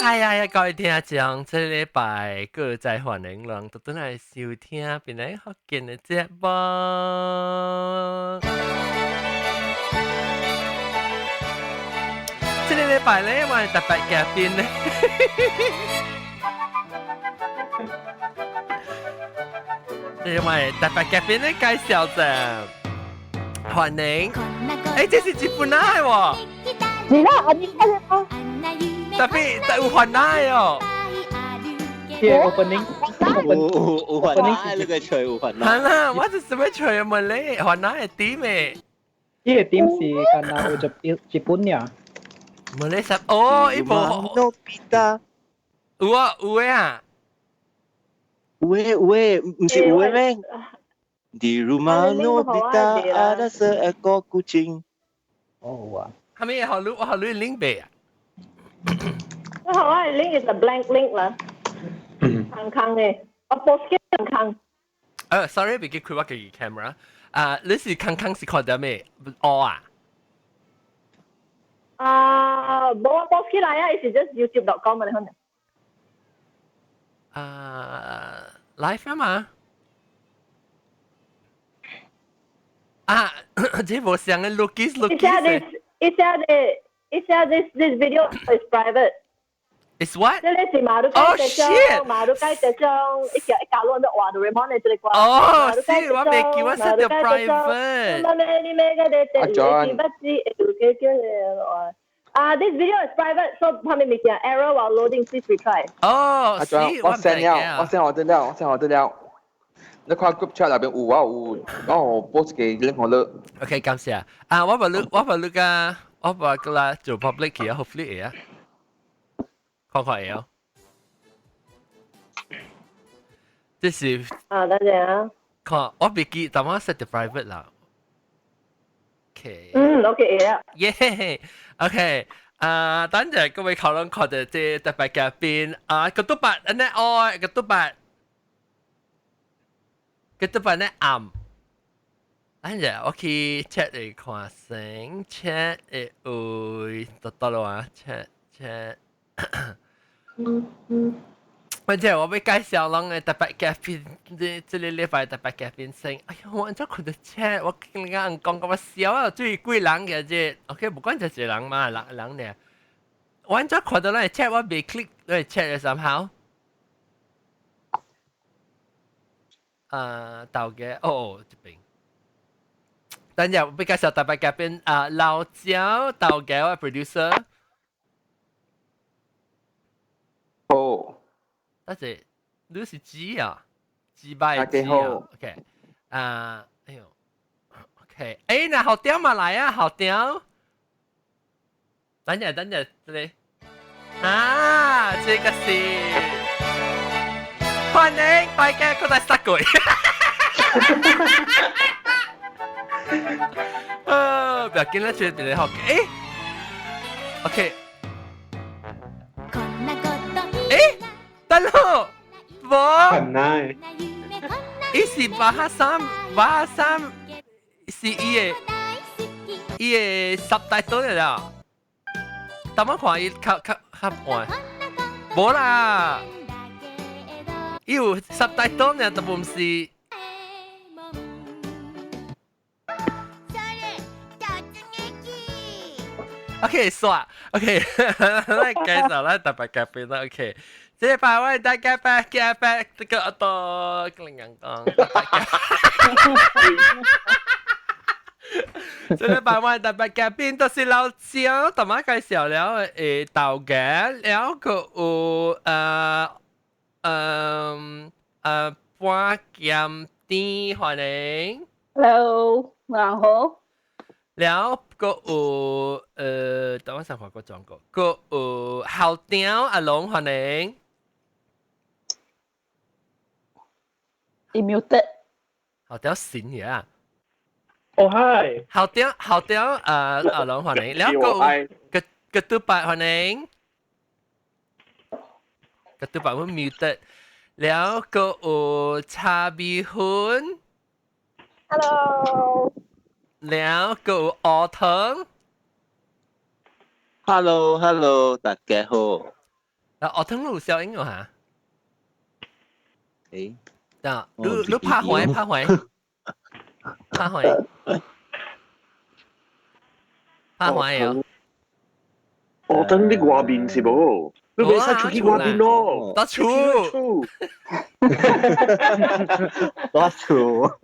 哎呀呀，各位聽眾，這禮拜閣再歡迎人倒轉來收聽邊個福建的節目。這個禮拜咧，我係特別嘉賓咧。這個我係特別嘉賓咧，介紹者，歡迎。這是日本來喎。是啦，阿你睇下。特別特有番來哦。嘅 opening，有有番來，你個吹有番來。係啦，我是什麼吹啊？問你番來係點嘅？呢個點是敢若有日本爾。問你十哦，伊無。有啊，有的啊。有的有的，毋是有的咩？Di rumah Nobita ada seekor kucing。哦有啊。係咪學你我學你 link 未啊？我學我 link is a blank link 啦。空空的，我 post 嘅空空。Sorry，別記開我嘅 camera。啊，你是空空是看到咩？哦啊。啊，無我 post 起來啊，伊是 just youtube.com 啊，你可能。啊，live 啊嘛。啊，這無像嘅 lookies lookies。 It said this video is private. It's what? 這個是馬路街這張，馬路街這張，一條一家路咪畫到 Raymond 的這個歌。哦，是，我未記我 set 到 private。阿 John。啊，this video is private, so 旁邊物件 error while loading, please retry。哦，阿 John，我 send 了，我 send 我得了，我 send 我得了。你看 group chat 內邊有啊有，我 post 個 link 予你。 OK，感謝。啊，我把你個，我把個啦做 public 去啊，hopefully 會啊。看看會哦。這是啊，等陣啊。看，我別記，但我 set 到 private 啦。OK。嗯，OK 會啊。耶，OK。啊，等陣各位討論看到這特別嘉賓啊，個都八，安尼愛個都八。個都八呢暗。等陣我去 chat 嚟看先，chat 會有得得咯啊，chat chat。反正我欲介紹人的特別嘉賓，這這個禮拜特別嘉賓先。哎呀，我按怎看到 chat，我跟人講講我笑啊，最幾人嘅這，OK，不管這一人嘛，人人呢。我按怎看到咱 chat，我未 click 咱 chat 的時候。啊，豆嘅，哦，這邊。等陣我欲介紹特別嘉賓啊，老焦豆嘅我 producer。好。等陣，你是雞啊？雞巴雞啊？OK，啊，哎呦，OK，哎，那好屌嘛來啊，好屌！等陣，等陣，這裡，啊，這個是歡迎大家過來殺鬼。啊，不要緊啦，這邊好，哎，OK，哎。大佬，無，伊是巴哈三，巴哈三是伊的 subtitle 嚟啦。但我看伊較較較換，無啦，伊有 subtitle 呢，但毋是。OK，煞，OK，來介紹咱特別嘉賓啦，OK。這擺我大家拜加拜這個阿多跟人講，這禮拜我特別嘉賓都是老張，同埋介紹了豆嘅，了個有半鹹甜歡迎。 Hello，晚好。了個有等我先看個轉個，個有校長阿龍歡迎。伊 muted。校長神嘢啊！哦嗨。校長校長阿龍歡迎，了個有個個拄伯歡迎，個拄伯阮 muted，了個有茶米粉。 Hello。了個有烏糖。 Hello，Hello，大家好。啊，我聽路小英哦嚇。誒，啊，你拍開拍開，拍開，拍開啊！我等你外面是無？你袂使出去外面咯。到厝。到厝。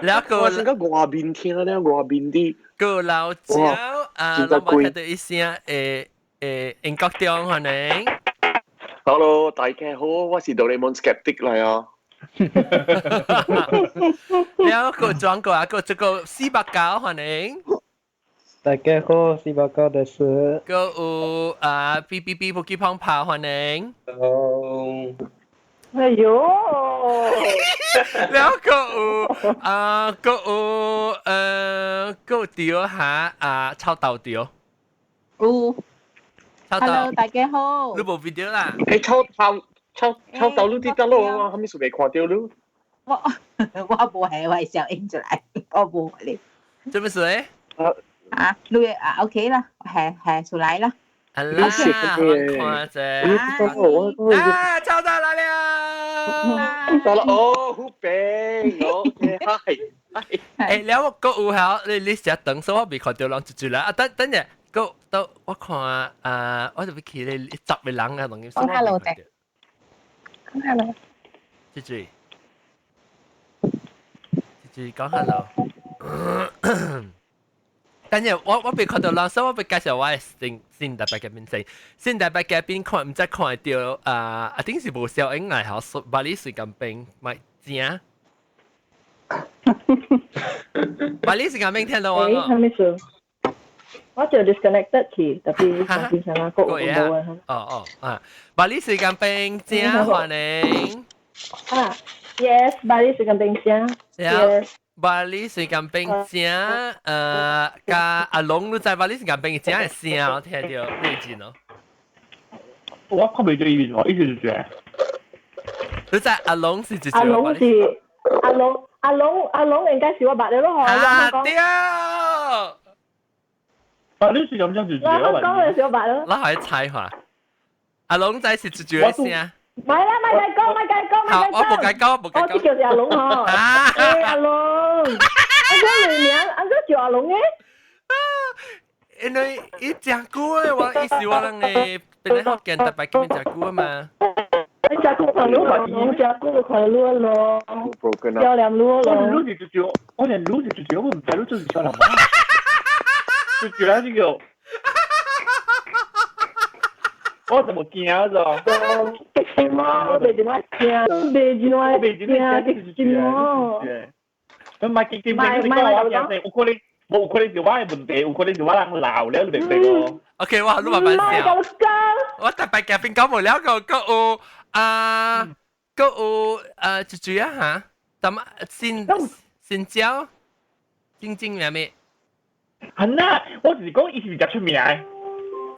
แล้ว個我先講外面聽咧，外面啲個老椒啊，老闆聽到一聲英國中可能。 Hello，大家好，我是哆啦 A 夢 Skeptic 嚟啊。แล้ว個轉過啊，個這個489可能。大家好，489です。個有啊 B B B 不記胖跑歡迎。 Hello。哎呦！แล้ว個有啊個有個掉下啊臭豆掉。有。臭豆。 Hello，大家好。你無 video 啦？誒，臭豆臭臭豆你佇倒落啊？啥物事未看到你？我無係我小英出來，我無咧。做咩事咧？啊，你啊 OK 啦，係係出來啦。係啦，我看者。啊，臭豆來了。到了哦，好平，OK，係。誒，了我個有效，你成日等，所以我未看到人出出來。啊，等等陣，個到我看啊，我就要去咧10個人啊，當講 hello 嘅。講 hello。姐姐，姐姐講 hello。等陣我未看到人，所以我欲介紹我的新特別嘉賓先。新特別嘉賓看毋知看會到啊，啊頂是無小英來吼，巴黎水甘冰咪正。巴黎水甘冰聽到我冇？咩事？我就 disconnected 去，特別變成阿國冇啊。哦哦啊，巴黎水甘冰正歡迎。啊，yes，巴黎水甘冰正。 Yes。巴黎水甘冰正，加阿龍你知巴黎水甘冰正的聲，我聽到最近哦。我看袂到伊面，伊是誰？你知阿龍是一阿龍是阿龍，阿龍阿龍應該是我捌的咯，啊對。巴黎水甘冰是我講嘅是我捌咯。我可以猜下，阿龍仔是一句的聲。唔係啦，咪計講，咪計講，咪計講。我冇計講，冇計講。我這叫阿龍嗬。誒，阿龍，阿哥你名，阿哥叫阿龍嘅。因為伊誠久的，我伊是我人的，本來福建特別叫誠久啊嘛。你誠久看路，誠久看路咯。少年路咯。我連路是就叫，我連路是就叫，我唔知路就是少年嘛。就叫啦，這個。我怎麼驚咗？我袂怎麼驚，袂怎麼驚，驚咁咪見見見你講我驚有可能，無可能是我的問題，有可能是我人老了，你明唔明哦？OK，我你慢慢想。我特別嘉賓講無了個個有啊，個有一句啊嚇，怎麼新新椒，晶晶咩咩？係啦，我就是講伊是比較出名的。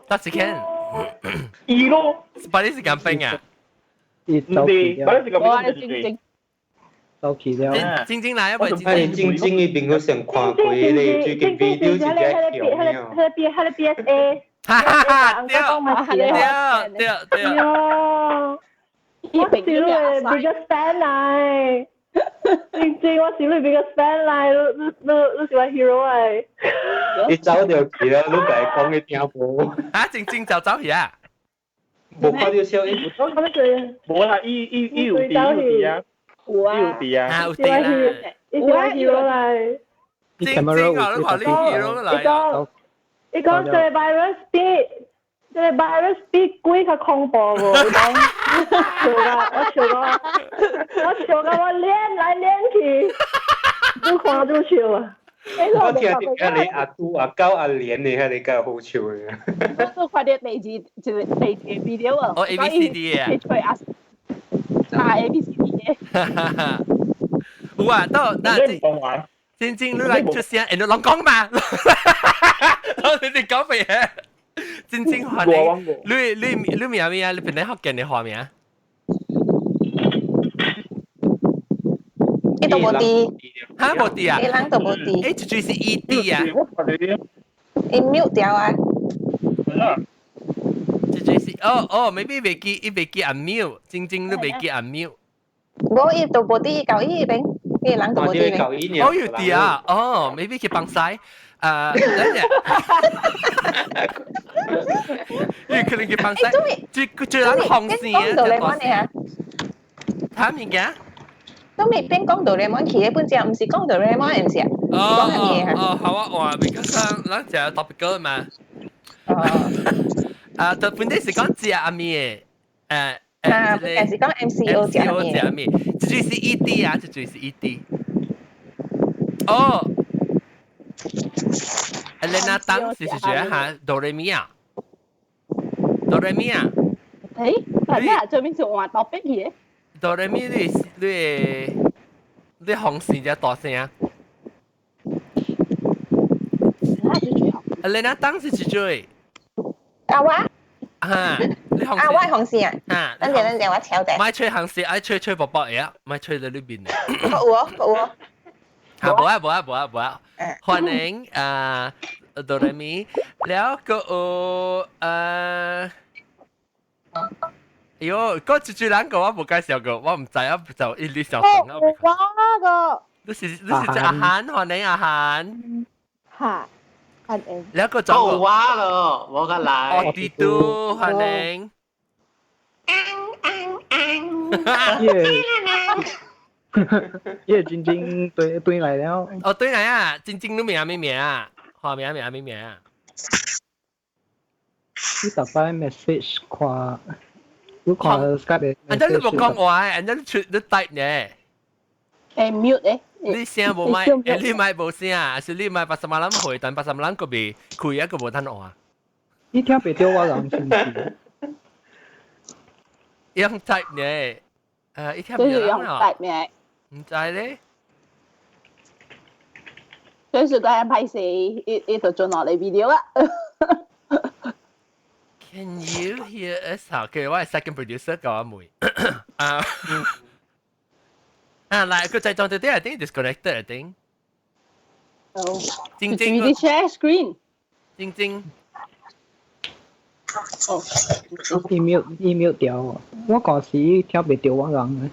多時間。伊咯，巴黎是咁冰啊？唔是，巴黎是咁冰。走去了。晶晶來啊！喂，晶晶伊朋友上看過咧，最近 video 是只強嘅。佢 B 佢 B S A。哈哈哈！對對對對。我是你 biggest fan 來，晶晶，我是你 biggest fan 來，你是我 hero 來。你走就去啦，你家講你聽無？啊，晶晶就走去啊？無看到小英，無啦，伊有佇有佇啊，有啊，有佇啊，有佇啦，伊是我 hero 來。晶晶啊，你看你 hero 來。伊講，伊講這個 virus 比這個 virus 比鬼較恐怖無？伊講，笑到我笑到我笑到我練來練去，愈看愈笑啊！我聽到遐個阿杜阿狗阿蓮的遐個較好笑的。我看到第二一個第二個 video 啊。哦 A B C D 啊。啊 A B C D 的。有啊，到那真正你來出聲，你攏講嘛？你哋講咩嘢？真正話你名咩啊？你本來福建的話名？伊都無佇。哈，無佇啊？伊人都無佇。欸，這就是伊佇啊。伊 mute 掉啊。這這是哦哦，maybe 未記，伊未記按 mute，真正都未記按 mute。我伊都無佇舊伊邊，伊人都無佇邊。哦，有啲啊，哦，maybe 佢幫晒。啊，等陣，伊可能佢幫晒。最最人紅線啊！哆啦 A 夢啊！睇物件？都未變講哆啦 A 夢去的，本只唔是講哆啦 A 夢，唔是啊？哦哦，好啊，哇，because 咱食 topical 嘛。哦。啊，就本身是講食阿咪的，誒。啊，本是講 MCO 食阿咪。食阿咪，這就是 ED 啊，這就是 ED。哦。Elena 當時是覺嚇哆來咪啊，哆來咪啊。誒，係咩啊？最尾是換 topic 去。哆來咪你你你紅線只大聲啊！Elena 當時是最。啊我。啊，你紅啊，我係紅線啊。啊，等陣等陣，我抄者。咪吹紅線，愛吹吹薄薄嘢，咪吹到呢邊。有哦，有哦。啊，無啊無啊無啊無啊！歡迎啊，哆來咪，了個有啊。哎喲，嗰一句人個我無介紹過，我唔知啊，就一直想講啊。我個。你是阿韓，歡迎阿韓。哈，歡迎。了個總個。我咯，我個來。我弟都歡迎。耶，晶晶對對來了。哦，對來啊，晶晶你名咩名啊？花名名咩名啊？你逐擺 message 看，你看 Skype 的。人家你無講話，人家你出你 type 呢？誒 mute 誒。你聲無麥，誒你麥無聲啊？是你麥八十萬人回，但80萬人個未開一個無通話。你聽袂著我人聲是？用 type 呢？誒，一聽袂著用 type 呢？唔知咧。所以講歹勢，伊伊就轉落嚟 video 啦。 Can you hear us？好，佢我係 second producer 教我妹。啊啊，來個再裝啲啲，I think disconnected，I think。哦。晶晶。你 share screen。晶晶。哦。伊 mute 伊 mute 掉，我嗰時聽袂著我人。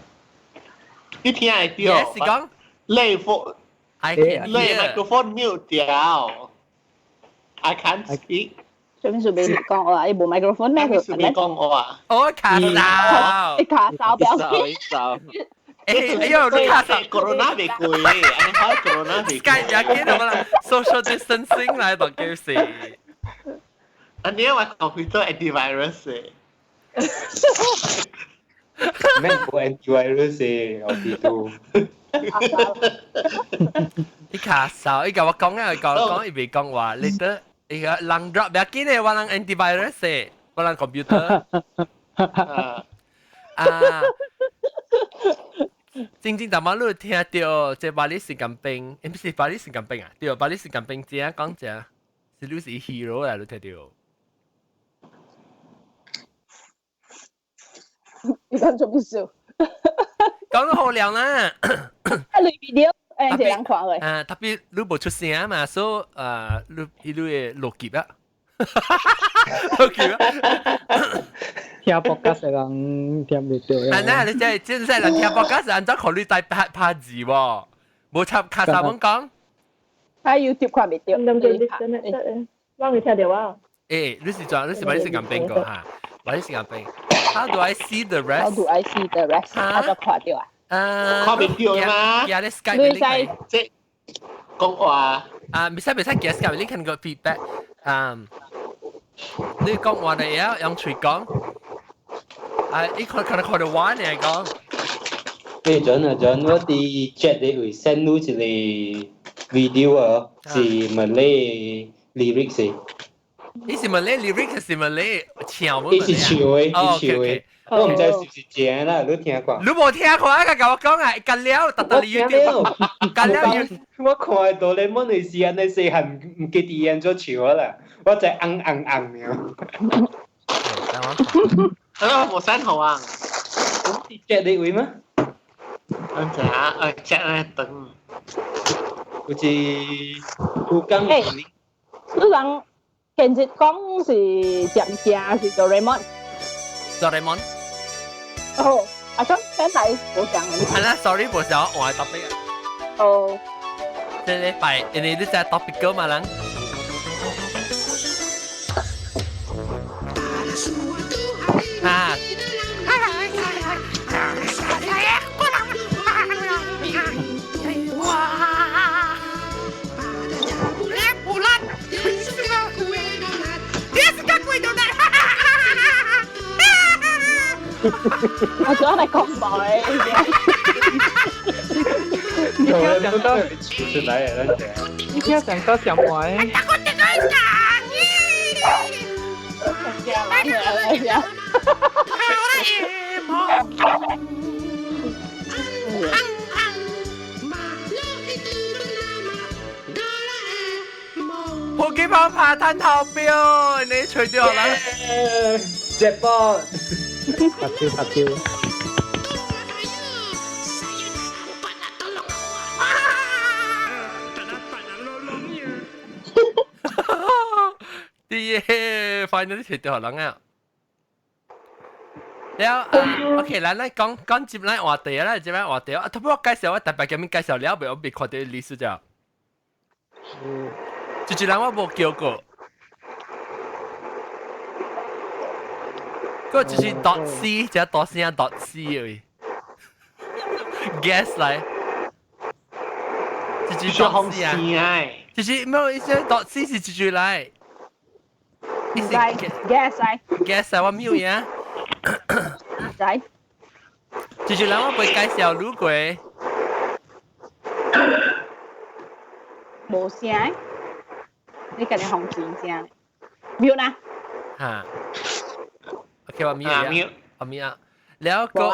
你聽會著？是講。你副。 I can 你 microphone mute 掉。I can't speak。上面是未講話，伊無 microphone 咩？佢是未講話。我卡手，你卡手表示。哎哎呦，你卡手。 Corona 未過，安尼好 Corona 未過。 Skype 也見到啦，social distancing 來當叫是。安尼我 computer antivirus 咩冇 antivirus 嘅，我知道。你卡手，伊甲我講啊，講講伊未講話，你得。伊個人 drop 不要緊的，我人 antivirus 的，我人 computer。啊！正正淡薄你聽到這巴黎神經病，毋是巴黎神經病啊？對，巴黎神經病這講這，是你是 hero 來，你聽到？你講做咩事？講得好涼啦！啊，你 video 誒，一人看嘅。啊，特別你無出聲嘛，所以啊，你你會落劫啊，落劫啊！聽 podcast 的人聽袂著。啊，那你真真係人聽 podcast，按怎考慮帶拍拍字喎？無插卡薩文講。喺 YouTube 看袂著。唔唔，我未聽到啊。誒，你是做你是把你時間變過嚇？把你時間變。How do I see the rest? How do I see the rest？我就看到啊。啊，看袂著嗎？呀，你 Skype 你使即講話。啊，唔使唔使，其實 Skype 你看個 feedback。嗯，你講話你啊，用嘴講。啊，你看看看到話你講。誒，準啊準，我佇 chat 裡會 send 你一個 video 啊，是 Malay lyrics 的。伊是 Malay lyrics 是 Malay 唱？伊是唱的，伊唱的。我毋知是毋是正啦，你聽過？你無聽過啊？佮我講啊，干了，特特你 YouTube，干了 YouTube。我看哆啦 A 夢的時，按呢細漢毋記得按怎唱啦，我在尪尪尪爾。啊，無刪好啊。你 chat 你位嗎？唔知啊，chat 咧等。有一有講。欸，你人。現實講是食物件是哆啦 A 夢。哆啦 A 夢。哦，阿張先來無講嘅。係啦，sorry，無想換 topic 啊。哦。這禮拜，因為你知 topic 個嘛人。啊。我想嚟講白。你聽講到出來啊！你聽講到上話。破機跑爬攤頭錶，你除掉啦。直播。發燒發燒。啲嘢 finally 除掉人啊！了啊，OK，咱來講講接來話題啦，接來話題啊，特別我介紹我特別咁樣介紹了，未我未看到歷史啫。就是人我無叫過。個就是 dot C，只 dot C 啊 dot C 而已。Guess 來，就是 dot C 啊，就是沒有意思 dot C 是一句來。唔知 guess 來，guess 啊，我沒有呀。知。就是人我會介紹你過。無聲，你家己放錢聲，沒啦。嚇。OK，我咪啊，我咪啊，了個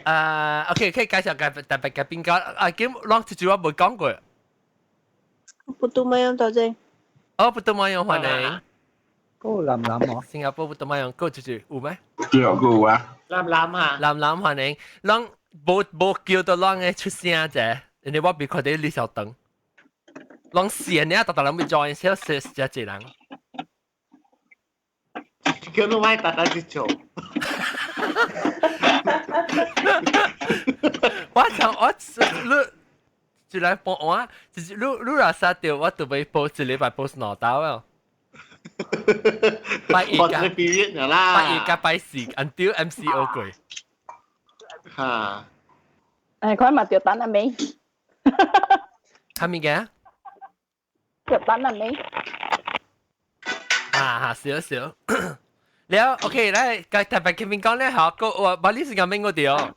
啊，OK，可以介紹介特別嘅邊個啊？咁啷這句我冇講過。不都沒用多謝。哦，不都沒用歡迎。個男男哦。新加坡不都沒用，個就是有咩？有個有啊。男男啊。男男歡迎，啷無無叫到啷嘅出聲啫，因為我別看到李小燈，啷線呢，特特人會 join，少少一個人。叫你買特特去做。我想我你就來幫我，就是你你若殺掉我，就會 post 一禮拜 post 兩刀啊。拜一加拜一加拜四，until MCO 過。嚇！誒，佢咪掉單啊未？係咪嘅？掉單啊未？啊嚇！少少。了，OK，來，特別前面講咧，嚇，個我把你時間俾我哋哦。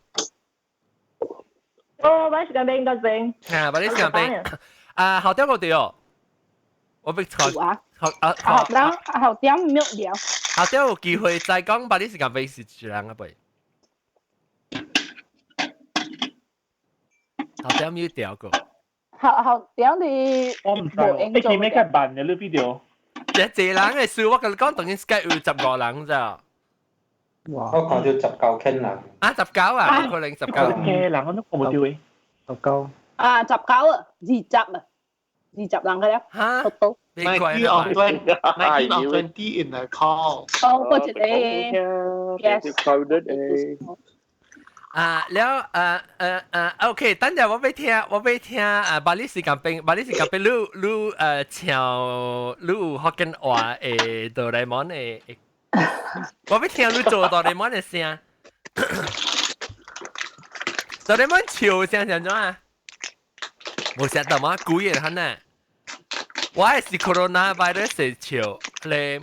哦，把時間俾多謝。啊，把你時間俾。啊，後點我哋哦。我俾錯。後啊後點後點沒了。後點有機會再講，把你時間俾是一人啊袂。後點沒掉過。後後點你。我唔知，你見咩較慢嘅你 video？一濟人嘅事，我跟你講，當然 Skype 有15人咋。哇！我看到19人。啊，19啊，可能19。幾人我都看無到嘅。19。啊，19啊，20啊，20人嘅了。嚇？ 19 of 20 in the call。哦，嗰一個。Yes。啊，了，OK，等陣我欲聽，我欲聽啊，把你時間變，把你時間變，你你唱，你有福建話的哆啦 A 夢的，我欲聽你做哆啦 A 夢的聲，哆啦 A 夢笑聲是按怎啊？無食到嗎？鬼的很呢。我係是 corona virus 笑咧，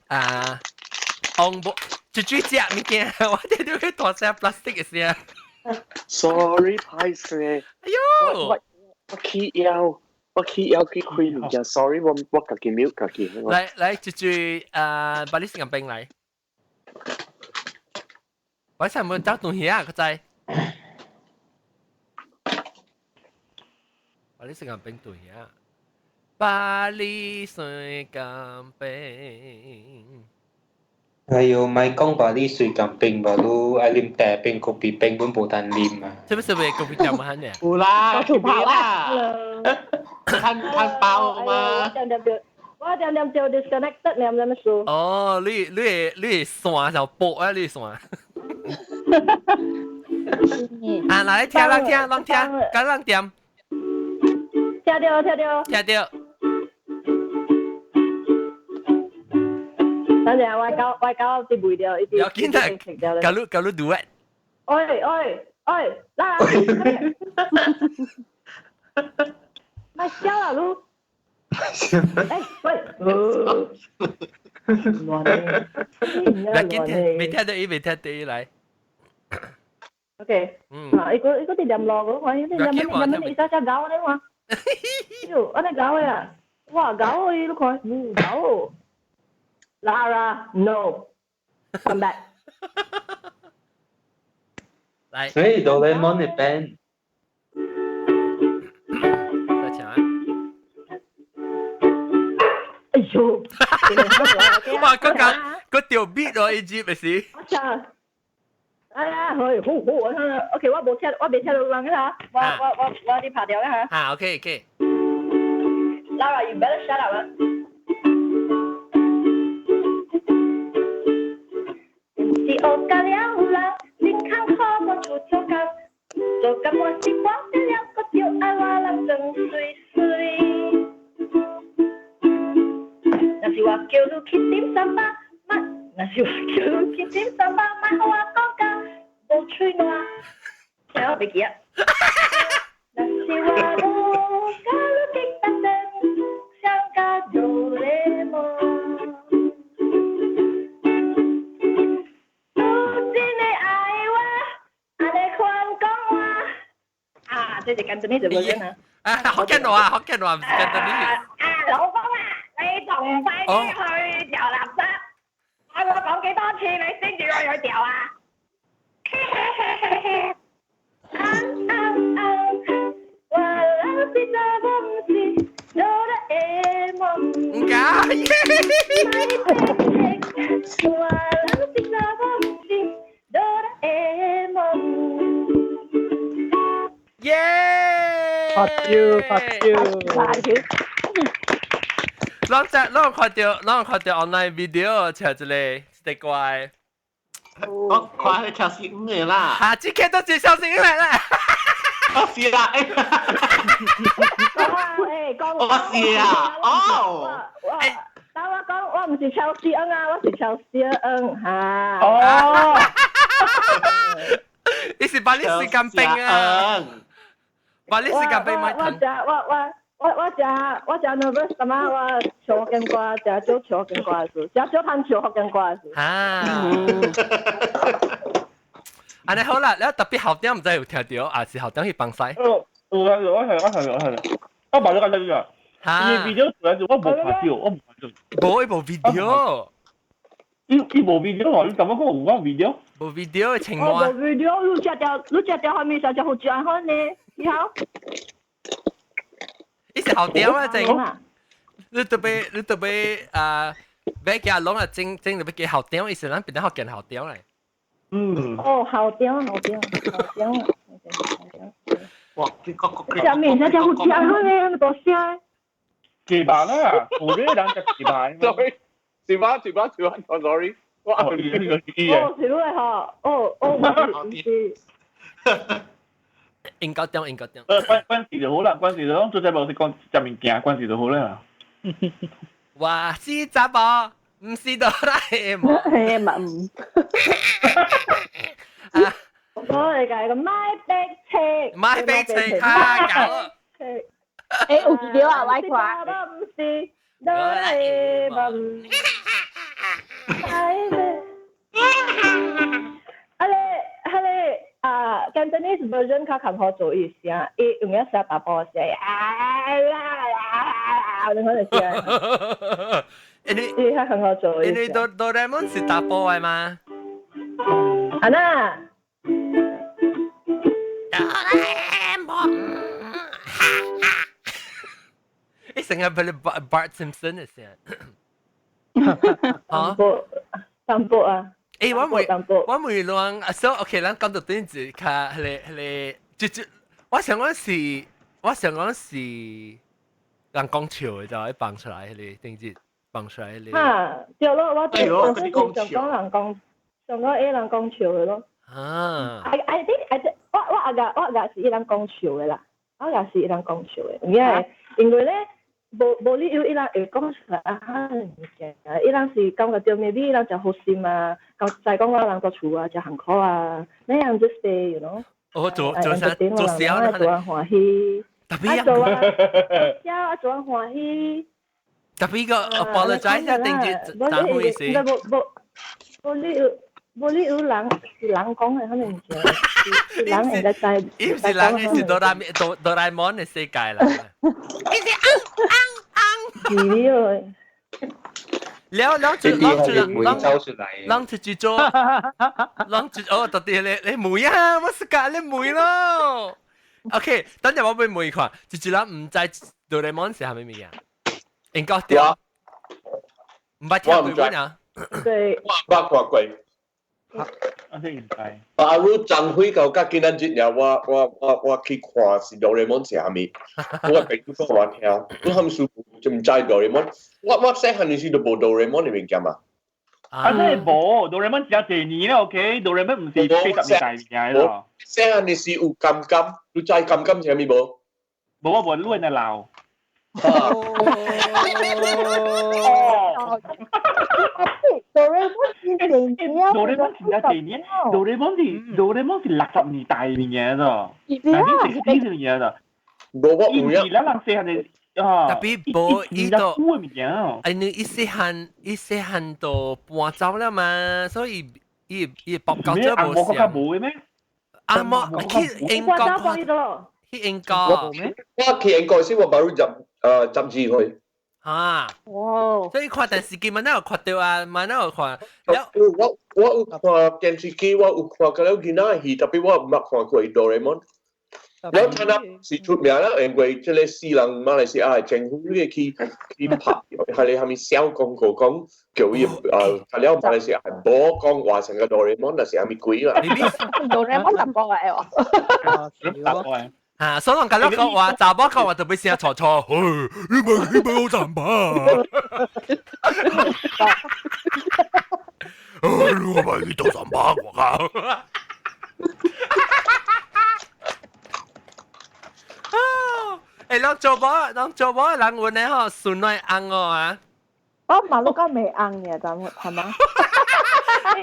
啊，紅布。一水食物件，我聽到佢大聲 plastic 嘅聲。 Sorry，歹勢。哎呦！我起腰，我起腰去開物件。Sorry，我家己 mute 家己。來來，一水啊，把你時間冰來。我想問走東西啊，個仔。把你時間冰對啊。把你時間冰。哎呦，咪講把你水咁冰吧，你愛啉茶冰、咖啡冰，本無通啉啊。是不是咪咖啡店嘛？呢？有啦，吐泡啦，攤攤包嘛。我點點就 disconnected，你唔知咩事。哦，你線就薄啊，你線。啊，來聽啦聽，攏聽，敢攏點？聽到聽到。聽到。等陣我搞啲背掉，一啲。要緊啊！搞你搞你 duet。喂喂喂，來！咪笑啦，你。哎喂！亂咧。來緊聽，未聽到伊，未聽到伊來。 OK。嗯。啊，伊個伊個啲念落個，我伊啲念念念，伊只只狗咧嘛。喲，安尼狗的啊！哇，狗伊你看，嗯，狗。Lara, no. Come back. 來。所以哆啦 A 夢的 band。再搶。哎呦！哇，嗰個嗰條 beat 咯，一支咪是。我操！哎呀，去，好好，我 OK，我無聽，我未聽到人嚇，我啲拍掉啦嚇。啊，OK OK。 Lara, you better shut up 啊！是學甲了人，真艱苦無厝做工，做工我是半得了，閣著愛我人裝媠媠。若是我叫你去點三百，莫；若是我叫你去點三百，莫予我講甲無喙爛。聽我袂記啊。若是我無佮你激八頓，想甲哆啦 A 夢。你真的愛我，按呢款講話。啊，這是簡單的version啊。啊，福建話，福建話唔是簡單的。啊，老公啊，你仲快啲去掉垃圾。我講幾多次你先至去掉啊？啊啊啊！我人是查某，毋是哆啦 A 夢。唔該。我人是查某，毋是哆啦 A 夢。耶！發燒發燒發燒。攏只攏看到攏看到 online video，唱一個一個歌。我看係超市五嘅啦。啊，這個都是超市五嘅啦。我是啦，誒，講我是啊，哦。但我講我唔是超市恩啊，我是超市恩嚇。哦。你是把你時間冰啊？把你時間冰咪我食我我我我食我食 nervous 什麼？我唱福建歌，食少唱福建歌的事，食少通唱福建歌的事。啊！按呢好啦，你特別校長毋知有聽著，還是校長去幫手？有有啊，我係我係我係，我把這個這個，伊 video 出來我無看到，我無看到。無伊無 video。伊無 video 哦，你感覺講有我 video？無 video 的情我無 video，你食掉你食掉後面就食好食好呢，以後。伊是校長啊，正。你特別你特別啊，欲寄攏啊，整整特別寄校長，伊是咱變得學見校長嚟。嗯。哦，校長校長校長校長。哇！食面食食好食好呢，多聲。幾百啦，有啲人食幾百。 Sorry，是吧？是吧？是吧？Sorry，我哦，哦，是你嗬，哦哦，唔是。應該點？應該點？關關事就好啦，關事就講做隻無是講食物件，關事就好啦。我是查某，毋是哆啦 A 夢。嘿嘛唔。我嚟計個買白車，買白車啊！搞。誒，有video啊，我看。毋是哆啦 A 夢。啊咧，啊咧，啊，Cantonese version 較較好做伊聲，伊用一聲大波聲，啊啦啦，你可能聲。因為伊較較好做。因為哆哆啦 A 夢是大波的嘛。啊那。哆啦 A 夢。伊成日俾你 Bart Simpson 的聲。淡薄，淡薄啊。誒，我每我每亂啊，所以 OK，咱講到頂子，較彼個彼個，就就我想講是，我想講是，人講笑嘅就一放出來，迄個頂日放出來迄個。哈，對咯，我我是想講人講，想講 A 人講笑嘅咯。啊！I think I 我阿個是伊人講笑嘅啦，我也是伊人講笑嘅，因為咧，無理由伊人會講出來啊物件，伊人是感覺到 maybe 伊人誠好心啊，講再講我人做厝啊，誠辛苦啊，那樣 just say，you know。哦，做做啥做小啦，做人歡喜。特別啊，做啊，小啊，做人歡喜。特別個 apologize 一定要怎回事？無無無理由人是人講的，可能唔是人應該知。伊毋是人，伊是哆啦 A 夢的世界啦。伊是昂昂昂。是了。了了就啷就啷啷就去做，啷就哦，到底你問啊，我是教你問咯。OK，等陣我俾問看，就人毋知哆啦 A 夢是啥物物件？應該對。毋捌聽過啊？對。我毋捌看過。我真毋知。阿魯張輝到甲今仔日爾，我去看是哆啦 A 夢是啥物，我朋友講我聽，我含師就毋知哆啦 A 夢。我細漢時就無哆啦 A 夢的物件嘛。啊，真係無，哆啦 A 夢只有一年啦，OK？哆啦 A 夢毋是80年代物件咯。細漢時有金金，你知金金是啥物無？無我無，你會老。哦。哆啦 A 夢是電影，哆啦 A 夢是只電影，哆啦 A 夢是60年代物件咯，1960物件咯。無我有啊。咱人細漢的啊，特別無伊都，物件。哎，你伊細漢都搬走了嘛，所以伊報告這無像。無嘅咩？阿莫去英國，去英國。我去英國時，我baru 十二歲。啊！哇！所以看電視機嘛，哪有看到啊？嘛哪有看？我有看電視機，我有看過了囡仔戲，特別我毋捌看過哆啦 A 夢。了聽啊是出名啦，因為這個死人馬來西亞的政府去去拍，係個啥物小廣告講叫伊了馬來西亞無講話成個哆啦 A 夢，那是啥物鬼啦？哆啦 A 夢淡薄嚟喎。啊，所以人講講話，查某講話特別聲嘈嘈，你咪好淡薄。我咪遇到淡薄，我靠！欸，咱做某，人問咧吼，順來紅哦啊！我馬路甲未紅嘅，咱係嘛？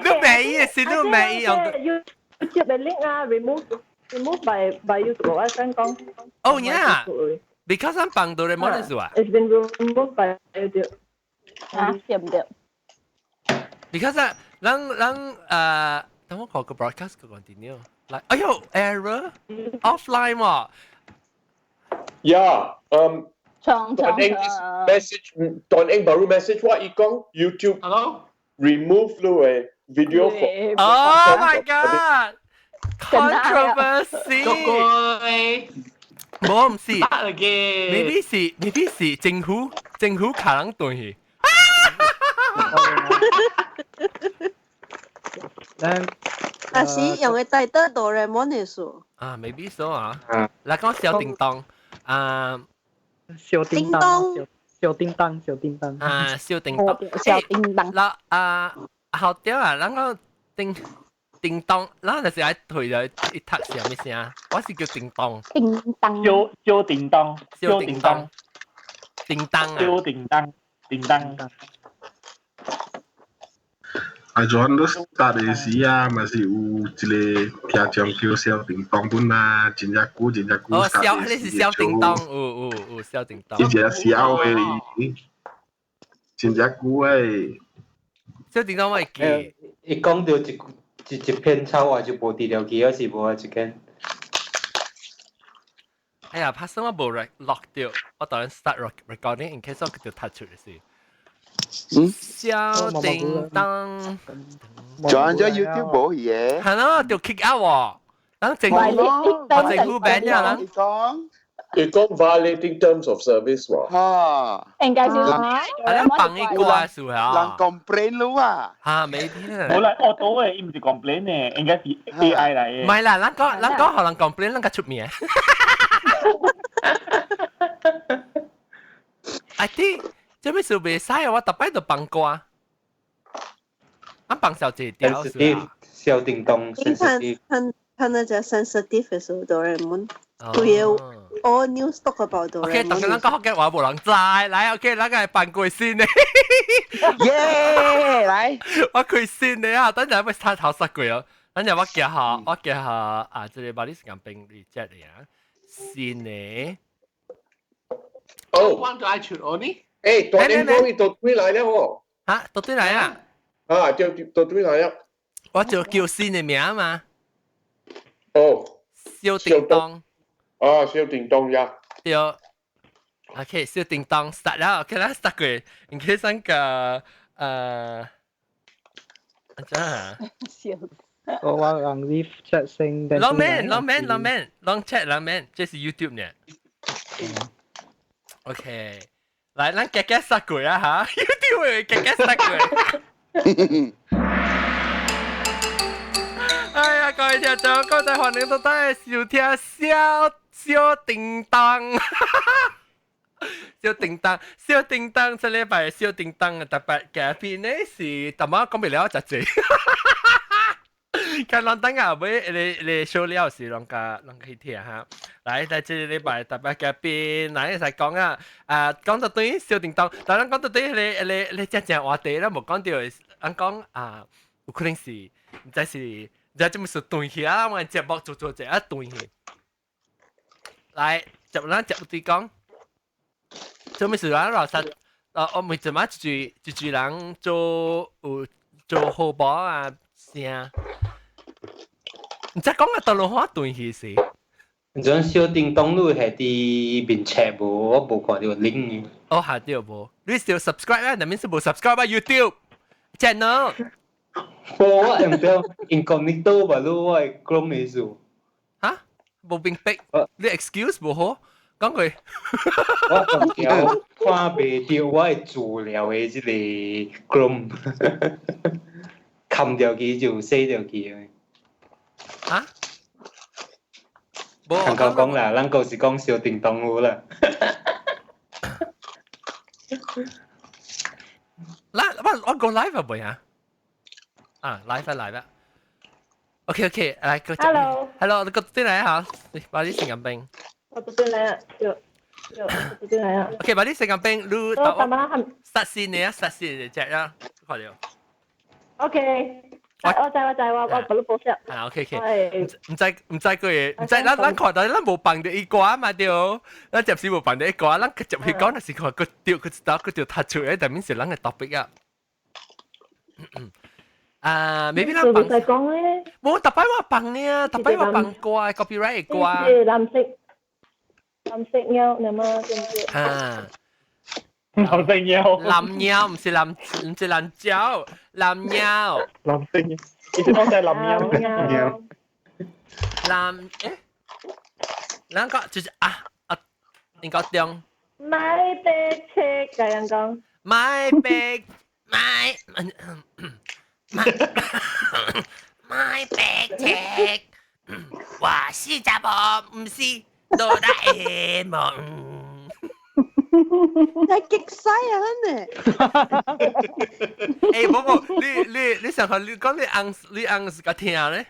你未伊是你未伊用。 YouTube 的 link 啊，remove by YouTube 我想講。哦，yeah，because 咱放到咧冇得做啊。 It's been removed by YouTube。啊，對唔對？Because 咱等我看個 broadcast 個 continue。來，哎呦，error offline 喎。 Yeah, 長長 message 段英 baru message 我伊講 YouTube remove 你的 video for Oh my god! Controversy！無毋是，maybe 是政府卡人斷去。啊是用的帶得哆啦 A 夢的數。啊，maybe so 啊。來講小叮當啊，小叮當，小叮當，小叮當。啊，小叮當，小叮當。嗱啊，好屌啊！咱講叮叮當，咱就是愛退咗一讀是啥物聲？我是叫叮當。叮當。小小叮當，小叮當，叮當啊！小叮當，叮當。啊，陣你 start 的時啊，嘛是有一個聽眾叫小叮當本啊，真正久真正久。哦，小，你是小叮當，有小叮當。一隻小的，真正久的。小叮當我會記。伊講到一篇草話就無治療機，還是無啊？一間。哎呀，拍死我無 lock 掉，我當然 start recording in case 我叫突出嚟先。小叮當，轉咗 YouTube 無去嘅。係咯，就 kick out 喎。等政府，我政府病呀啦。伊講 violating terms of service 喎。嚇。應該是啊，你放伊歌數啊。人 complain 咯啊。嚇，沒聽。冇啦，我到嘅，伊毋是 complain 嘅，應該是 AI 嚟嘅。唔係啦，咱講予人 complain，咱較出名。I think 這咩事袂使啊！我逐擺都放歌，啊放小姐條是啊。小叮當你看看看那隻 sensitive 的時候，哆啦 A 夢，佢有 all news talk about 哆啦 OK， A 大家咱夢。講福建話無人知，來 OK，咱個放過先咧。耶，來，我開先咧啊！等陣要擦頭殺過哦。等陣我寄下，我寄下啊！這個把你時間冰你接嚟啊，先咧。哦，關咗愛出我呢？誒，大年講伊到對來了哦。嚇，到對來啊？啊，就到對來了。我就叫新的名嘛。哦。小叮當。啊，小叮當呀。對。OK，小叮當 start 了，OK 啦，start 過。in case 咱個怎啊？笑。我讓你 chat 聲。老免，老免，老免，攏 chat 老免，這是 YouTube 呢。OK，來，咱夾夾殺過啊哈，YouTube 會夾夾殺過。哎呀，各位聽眾，剛才歡迎到大家收聽小小叮當，小叮當，小叮當，這禮拜小叮當嘅特別嘉賓呢是，淡仔講不了真濟。看咱等下尾你你show 了是攏甲攏去聽哈。來，在這個禮拜特別嘉賓，來一齊講啊，啊，講到對小叮當，但咱講到對你你你真正話題，咱無講到，咱講啊，有可能是，毋知是，毋知這麼是斷去啊，我節目做做者啊斷去。來，接咱接對講，做咩事咱老實，啊，我每陣仔一句一句人做有做好寶啊聲。唔知講啊，大陸話斷去是。陣小叮當你係佇面冊無？我無看到 link。哦，下掉無？你是 subscribe 啊？那面是無 subscribe 啊？YouTube channel。我唔知 incognito 吧？你我係 Chrome 嘅數。嚇？無明白？你 excuse 無好？講句。我唔曉看袂到我的資料的這個 Chrome，冚掉佢就洗掉佢。嚇？無。聽講講啦，咱舊時講小叮當好啦。嗱，我我個 live 啊，未啊？啊，live 啊，live 啊。OK OK，來個。 Hello。 Hello，你個進來嚇，把你成個冰。我不進來啊，就就不進來啊。 OK，把你成個冰，你我幹嘛？實線你啊，實線你隻啊，快點。 OK。我知我知我我不錄報啊，OK OK，唔知唔知個嘢，唔知咱咱看到咱無放到伊歌嘛對，咱暫時無放到伊歌，咱入去講就是看佢掉佢知道佢掉突出來，但面是咱嘅 topic 啊。啊，maybe 咱放。講咧。無，逐擺我放呢啊，逐擺我放歌，copyright 嘅歌。藍色，藍色貓，那麼對唔對？啊。藍色貓。藍貓唔是藍，唔是藍蕉，藍貓。藍色貓，以前講就係藍貓。貓。藍誒，兩個就是啊啊，應該中。買白車，咁樣講。買白買買買白車，我是查某，唔是哆啦 A 夢。你激死啊！真係。欸，無無，你你你上下你講你翁你翁是較聽咧，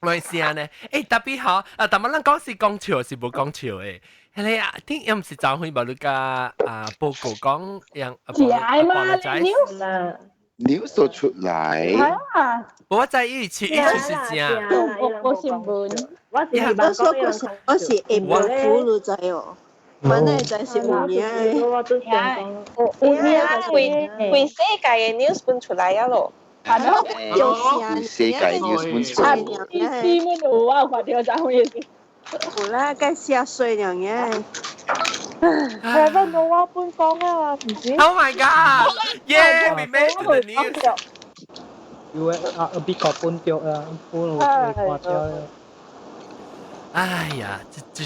亂聲咧。欸，特別好啊！但係咱講是講笑是無講笑的。迄個啊，頂又毋是昨昏無你甲啊報告講樣。是愛嘛？news 啦。 news 都出來。啊！無我知伊是伊是正。我我新聞。我是我說我是我是下晡苦你知哦。本來就是有名的，有影規規世界的 news 分出來啊咯。係咯，規世界 news 分出來。啊，新聞有啊，有看到昨昏的。有啦，該寫衰兩嘢。係乜我我本講啊，唔知。 Oh my god! Yeah, we made the news. 有誒啊，美國本著啊，本有看到。哎呀，這這。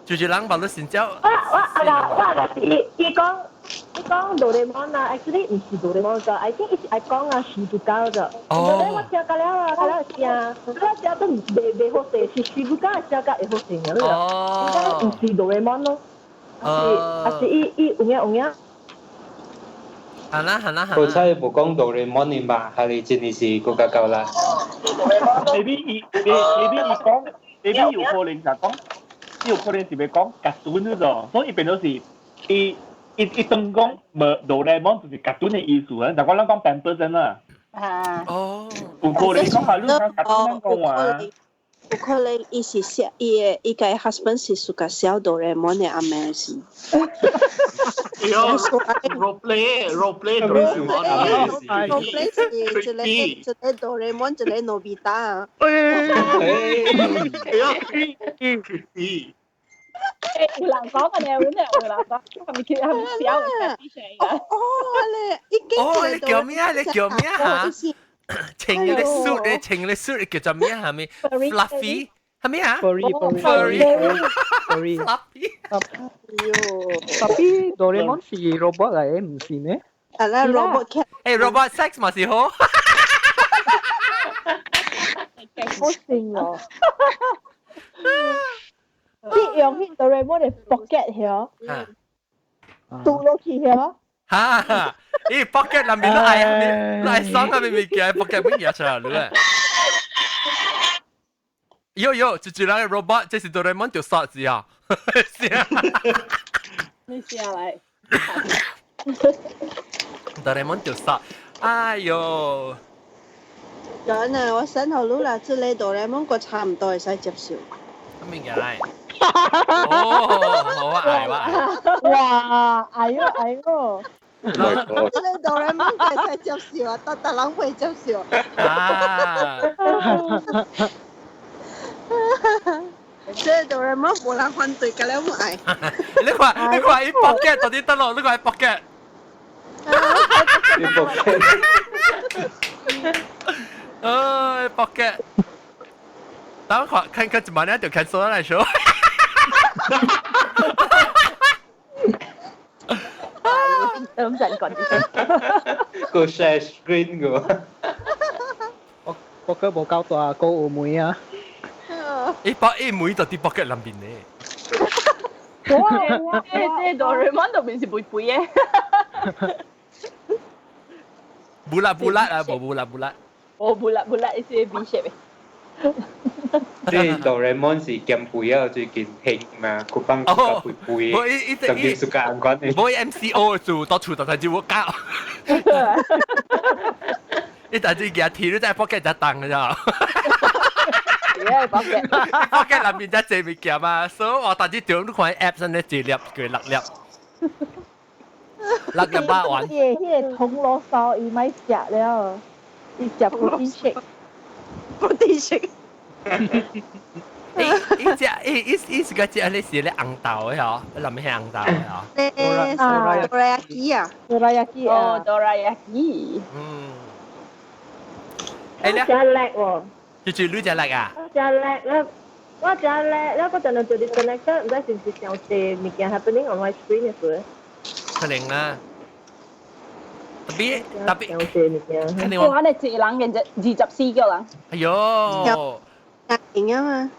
就是人把你成交。我我阿個我阿個伊伊講伊講哆啦 A 夢啊，actually 唔是哆啦 A 夢咋，I think 伊是愛講啊徐子高咋。哦。我聽過了啊，過了聲，我聽都未未好勢，是徐子高的聲較會好勢啊。哦。應該唔是哆啦 A 夢咯。還是伊伊有影有影。係啦係啦係啦。好彩無講哆啦 A 夢嘛，係你真係是國家夠啦。 maybe 伊 maybe 伊講，maybe 有可能就講，有可能是欲講卡通嗰種，所以變做是伊伊伊當講無哆啦 A 夢就是卡通的意思啊，就講咱講 Pampers 啦。啊。哦。有可能講下你講卡通講話。有可能伊是寫伊的伊个 husband 是 suka 寫哆啦 A 夢的阿妹是。喲，role play role play 哆啦 A 夢 role play 是一個一個哆啦 A 夢，一個諾比達啊。哎呀，creepy。誒，有人講嘅呢，有呢，有人講，係咪叫係咪小嘅？哦，你已經哦，你叫咩啊？你叫咩啊？穿嗰啲 suit 咧，穿嗰啲 suit 叫做咩啊？係咪 fluffy？係咩啊？Furry furry furry fluffy。 Tapi Doraemon 是 robot 嚟嘅，唔是咩？係啦，robot cat。誒，robot sex 嘛是好。好笑喎！你用彼哆啦 A 夢的 pocket 曉，拄落去曉。哈！咦，pocket 內面都愛都愛爽啊！明明見 pocket 乜嘢出嚟咧？喲喲，就就那個 robot，這是哆啦 A 夢就殺字啊！是啊。你下來。哆啦 A 夢就殺，哎喲！真啊，我 send 予你啦，這個哆啦 A 夢個差唔多會使接受。咁咩嘢？哦，好啊，愛哇！哇，哎喲哎喲！這個哆啦 A 夢會使接受啊，逐逐人會接受。啊！這個哆啦 A 夢無人反對，佮了無愛。你看，你看，伊 pocket 到底得咯？你看伊 pocket。伊 pocket。哎，pocket。等我看看看一萬就 cancel 來說。咁陣講啲。個 share screen 個。我我個無夠大，夠有門啊！伊包伊門就佇 pocket 內面呢。哇！這這哆啦 A 夢都變是肥肥的。 bulat bulat 啊，無 bulat bulat。哦，bulat bulat 是 V shape 的。這哆啦 A 夢是減肥啊，最近興嘛，佢幫佢肥肥，特別是間關的。無 MCO 做到厝，但係就我教。你但係舉鐵，你在 pocket 就重嘅咋？耶，pocket。 pocket 內面才濟物件嘛，所以我但係條你看 app 上咧一粒叫六粒，六粒百元。迄個銅鑼燒伊莫食了，伊食 protein shake。 protein shake。伊伊只伊伊伊是個只你是咧紅豆的嗬，你諗起紅豆的嗬？誒，哆啦 A 啊，哆啦 A 哦，哆啦 A。嗯。誒，真叻喎！就住你只叻啊？我真叻啦！我真叻，了嗰陣就 disconnect，毋知是毋是上濟物件 happening on my screen 的時。可能啊。特別特別上濟物件。肯定我哋一人嘅24個人。哎喲！贏啊嘛！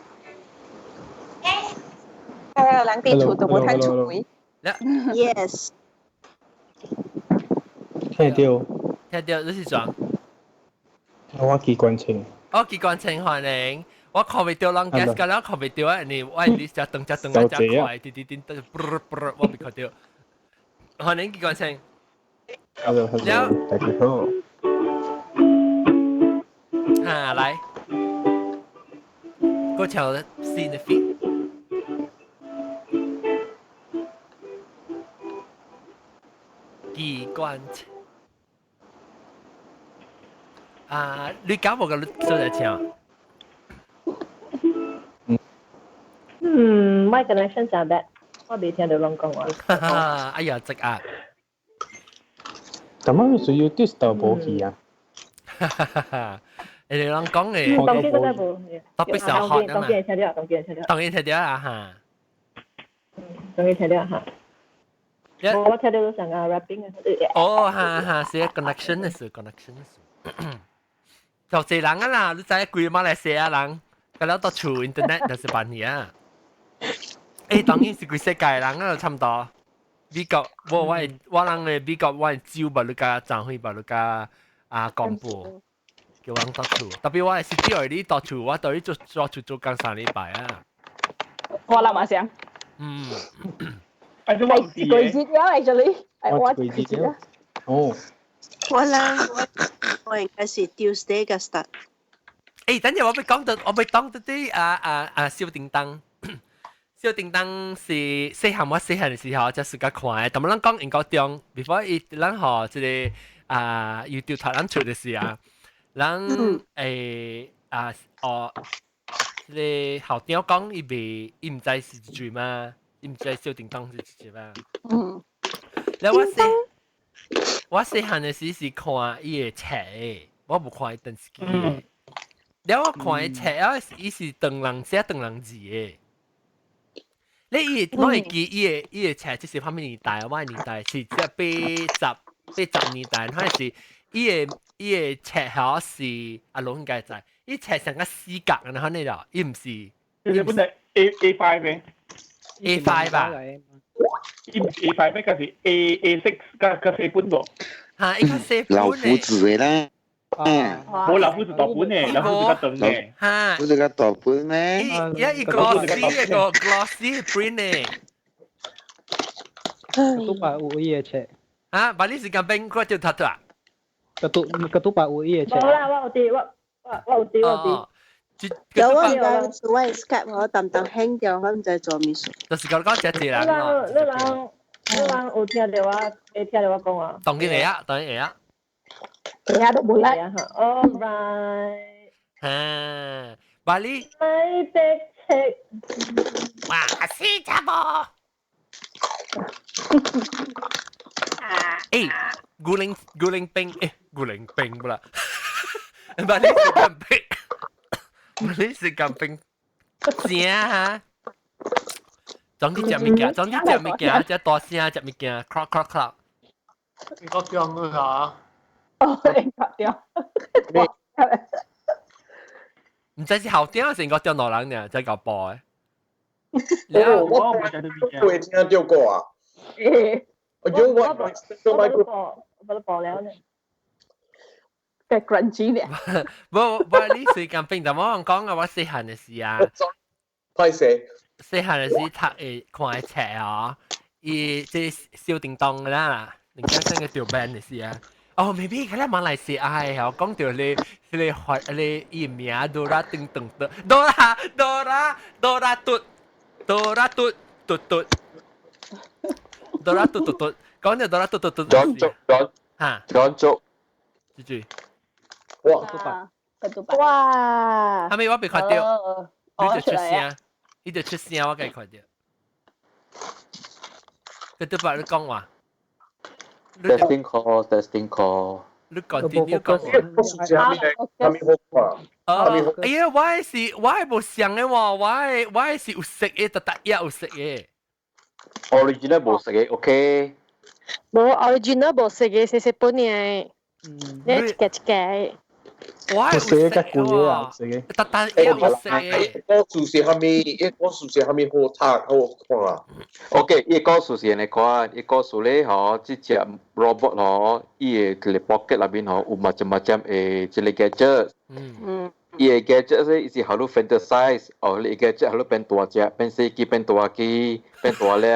誒，人佇厝都無通出門。 Yes。聽到。聽到，你是怎？我機關槍。我機關槍歡迎。我看袂到人 guest，佮了看袂到啊！你我你只等只等啊，只快，滴滴滴，啵啵，我未看到。歡迎機關槍。 Hello hello，大家好。啊，來，過橋新的 feed。機關槍。啊，你敢無佮你做來聽？嗯，my connection 真 bad，我未聽到人講話。哎呀，積壓。咁樣需要 disturb 無去啊？你人講嘅，當機都得無，特別小學啊嘛。當機聽到，當機聽到。當機聽到啊哈。當機聽到哈。我聽到都成個 rapping 啊。哦，哈哈，是 connection 的事，connection 的事。就濟人啊啦，你知規馬來西亞人，佮了到厝 internet 就是辦嘢啊。誒，當然是規世界人啊，差唔多。美國我我我人嘅美國我招把你家張輝把你家啊公布，叫人到處。特別我係實際你到處，我對你做做做做工3禮拜啊。我諗下先。嗯。係我唔知季節了，actually，係我季節了。哦。我啦，我應該是 Tuesday 嘅 start。誒，等陣我俾講到，我俾講到啲啊啊啊小叮當。小叮當是細漢我細漢的時候，才自家看的。但咱講英國中，before 伊咱學這個啊 YouTube 睇咱出的時啊，咱誒啊哦，這個校長講伊未，伊毋知是一句嘛，伊毋知小叮當是一句嘛。了我細漢的時是看伊的冊，我無看伊電視機。了我看伊冊啊，伊是唐人寫唐人字的。你伊我會記伊的冊，這是啥物年代？我的年代是這80年代，還是伊的冊吼是阿龍應該知，伊冊成個四格然後呢咯，伊毋是。伊本來 A5 嘅。 A5 吧？伊毋是 A5 咩？嗰是 A6 加加四本個。嚇，伊較細本。老夫子的啦。嗯，無老夫子大本嘅，老夫子較長嘅。嚇，老夫子較大本咩？伊一個 glossy 一個 glossy print 嘅。都擺有伊的冊。啊，把你時間變過就讀到啊？個都擺有伊的冊。冇啦，我有啲，我有啲，我有啲。有啊，而家我 Skype 我淡淡輕掉，我唔知做咩事。就是講講這濟人。你人有聽到我，會聽到我講啊？當然會啊，當然會啊。其他都冇啦。 All right。啊，巴黎。買的冊。哇，新加坡。誒，古靈古靈兵，誒，古靈兵不啦？巴黎是咁兵，巴黎是咁兵，正哈。總之食物件，總之食物件，食大聲食物件，clack clack clack。你個點啊？哦，你割掉。唔知是後點還是我掉落人呢？再搞播的。我會聽到過啊。我我我我都播了呢。嘅 crunchy 咧。無無，你時間變，但我講啊，我細漢的時啊。歹勢。細漢的時讀的看的冊啊，伊這小叮當啦，人家生個條 band 的時啊。哦，maybe 佢咧馬來西亞的哦，講到你你發你伊名哆啦叮當的哆啦哆啦哆啦嘟哆啦嘟嘟嘟哆啦嘟嘟嘟，講到哆啦嘟嘟嘟。轉足轉嚇，轉足，住住。哇！哇！後尾我被看到，你就出聲，你就出聲，我給看到。佢都把你講話。 Testing call, testing call。你講啲，你講。啥物好哦，哎呀，我係無想的喎，我是有色的，特特也有色的。 Original 無色的，OK。無 original 無色的，細細本的，你一個一個。我係有色嘅啊，色嘅。特特也有色的。故事是啥物？伊故事是啥物好讀好看啊？OK，伊故事是按呢款，伊故事咧吼，這隻 robot 吼，伊的一個 pocket 內面吼有 macam-macam 的這個 gadget。伊的 gadget 咧，伊是予你 fantasize，哦，你 gadget 予你變大隻，變細支，變大支，變大粒，